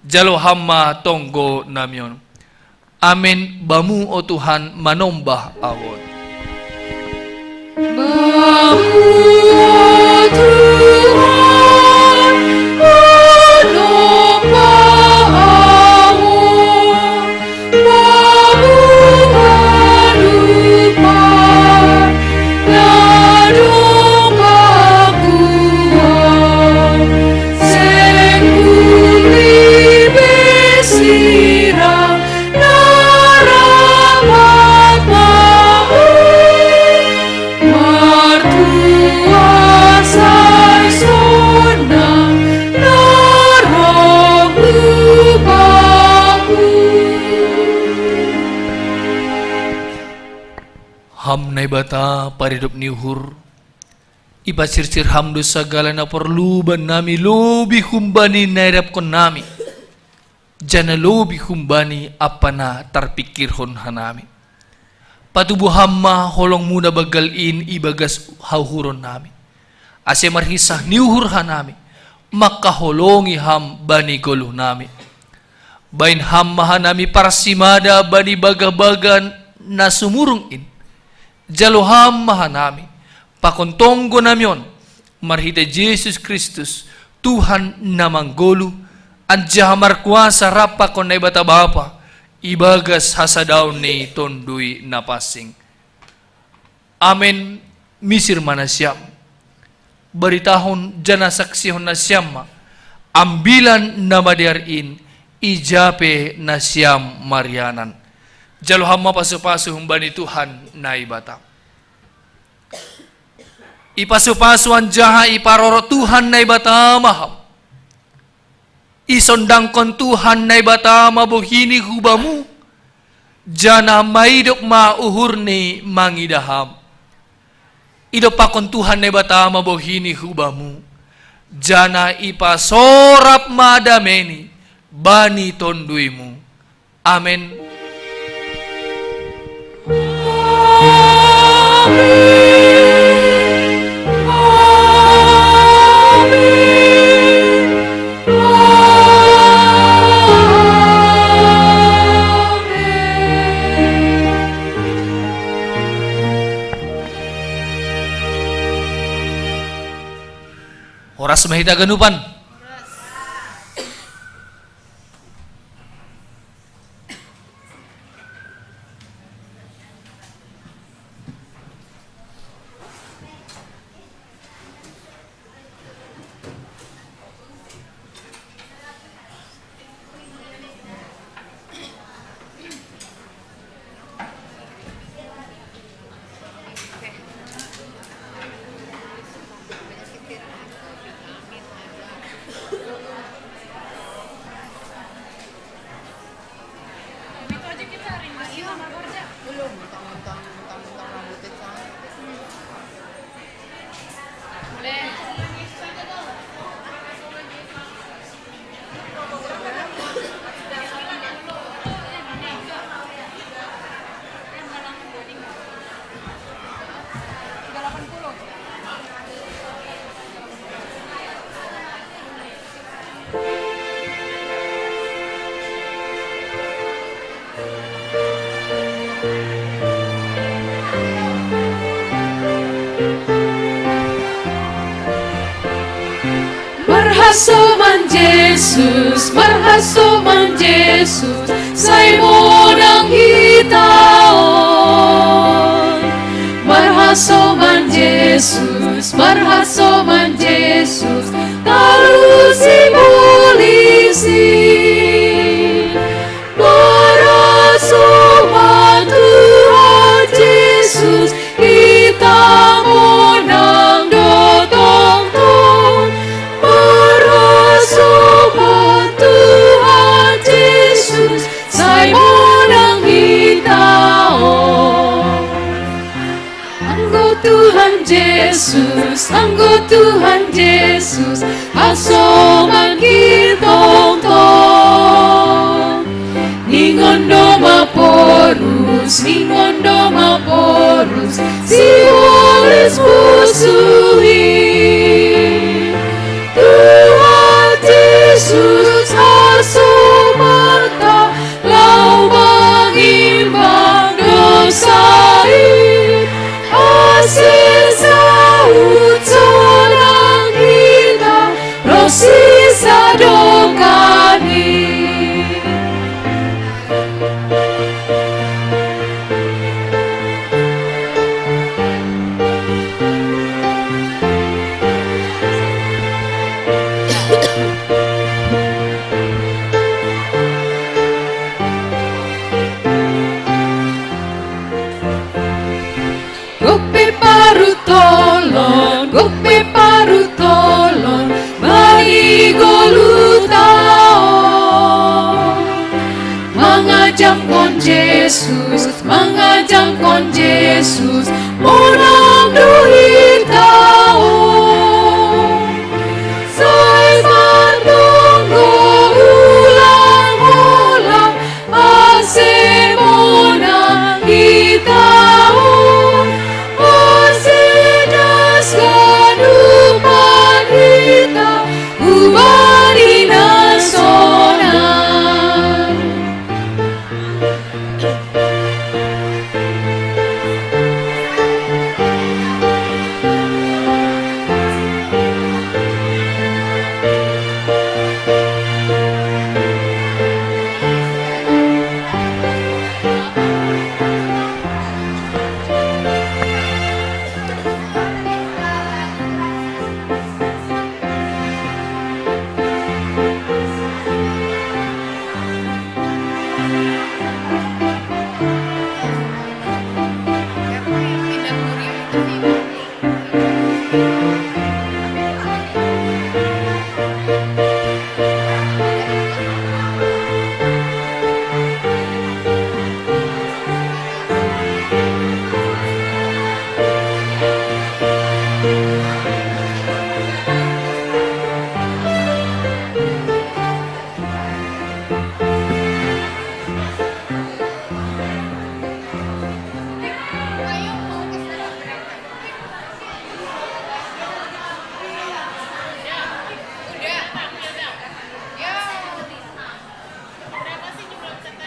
jalo Ham ma tonggo nami on. Amen. Bamu, o Tuhan, manombah ahu on. Bamu, o Tuhan, manombah ahu on. Bamu, o Tuhan, na dong ahu on. Seng bulih be sirang, Ham Naibata paridop ni uhur, ipasirsir Ham do sagala na porlu bannami lobih humbani na irapkon nami, janah lobih humbani ampa na tarpingkirhon hanami. Patubuh Ham ma holongMu na banggal in ibagas hauhuron nami, ase marhinsah ni uhur hanami mangkaholongi Ham bani goluh nami. Bahen Ham ma hanami parsimada bani bagah-bagah na sumurung in. Jalo Ham ma hanami pakon tonggo nami on, marhitei Jesus Kristus, Tuhan na manggoluh, anjaha markuasa rap pakon Naibata Bapa, ibagas hasadaon ni Tonduy Napansing. Amen. Misir ma nasiam. Baritahon janah saksihon nasiam ma Ambilan Namadear in ija pe nasiam marianan. Jalo Ham ma pasu-pasu humbani Tuhan Naibata. Ipasu-pasu anjaha iparoro Tuhan Naibata ma Ham. Isondangkon Tuhan Naibata ma bohiNi hu Bamu, janah maidop ma uhurNi mangidah Ham. Idompakkon Tuhan Naibata ma bohiNi hu Bamu, janah ipasorap ma dameNi bani tonduyMu. Amen. Horas ma hita ganupan. Jesus, marhasoman Jesus, sai monang hita on. Marhasoman Jesus, marhasoman Jesus, talusi polisi. Marhasoman Tuhan Jesus, hita monang do tongtong. Marhasoman Tuhan Jesus, sai monang hita on. Anggo Tuhan Jesus, anggo Tuhan Jesus, hasoman hita tongtong. Ningon do maporus, ningon do maporus, sibolis pusu i. Tuhan Jesus, hasomanta, laho mangimbang dosa i. Ase saut sonang hita ro sisadongkan i. Gok pe parutolon, gok pe parutolon bani goluhta on. Mangajamkon Jesus, mangajamkon Jesus, monang do hita on. Sai martonggo ulang-ulang, ase monang hita on, ase das ganupan hita hubani na sonang.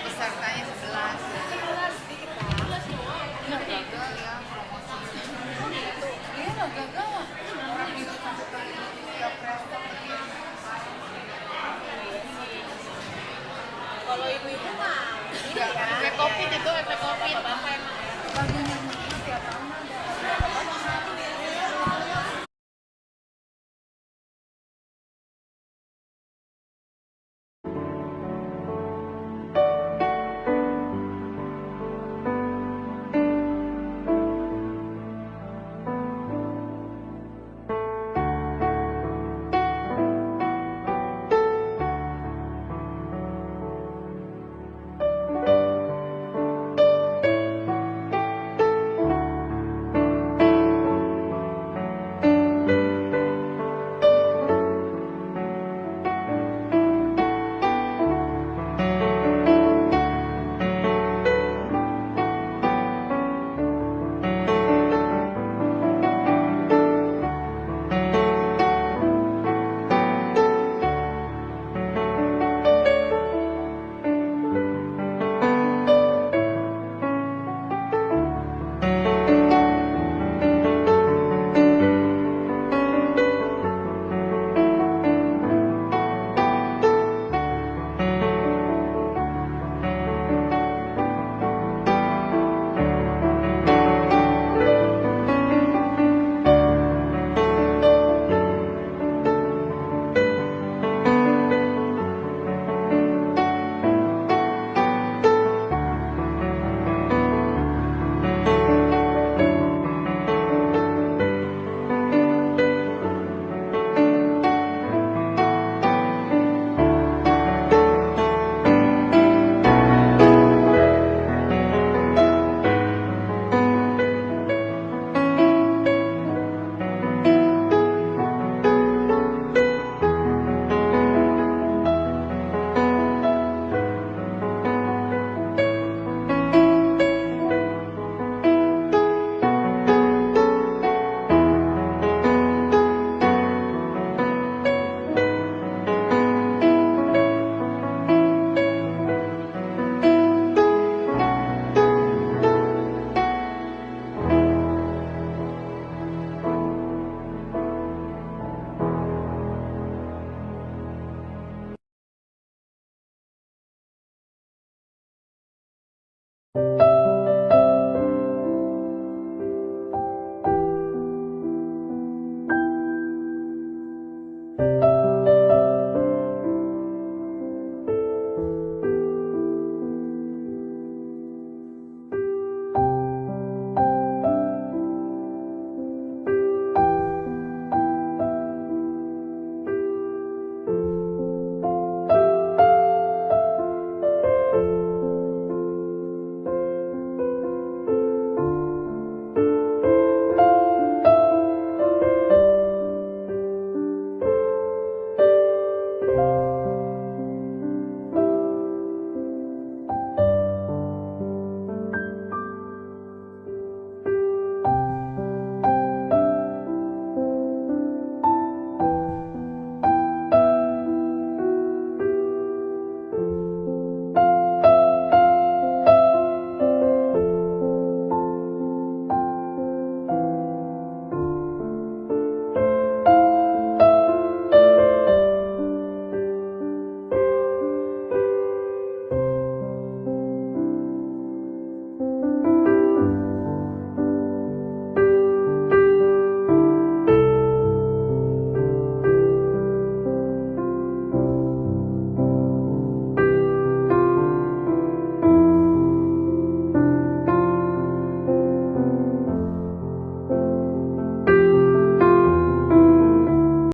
Pesertanya sebelas. Gagal ya promosi. Iya, gagal. Kalau ibu-ibu mah ini ya. Efek covid itu, efek covid. Bapak emang. Lagunya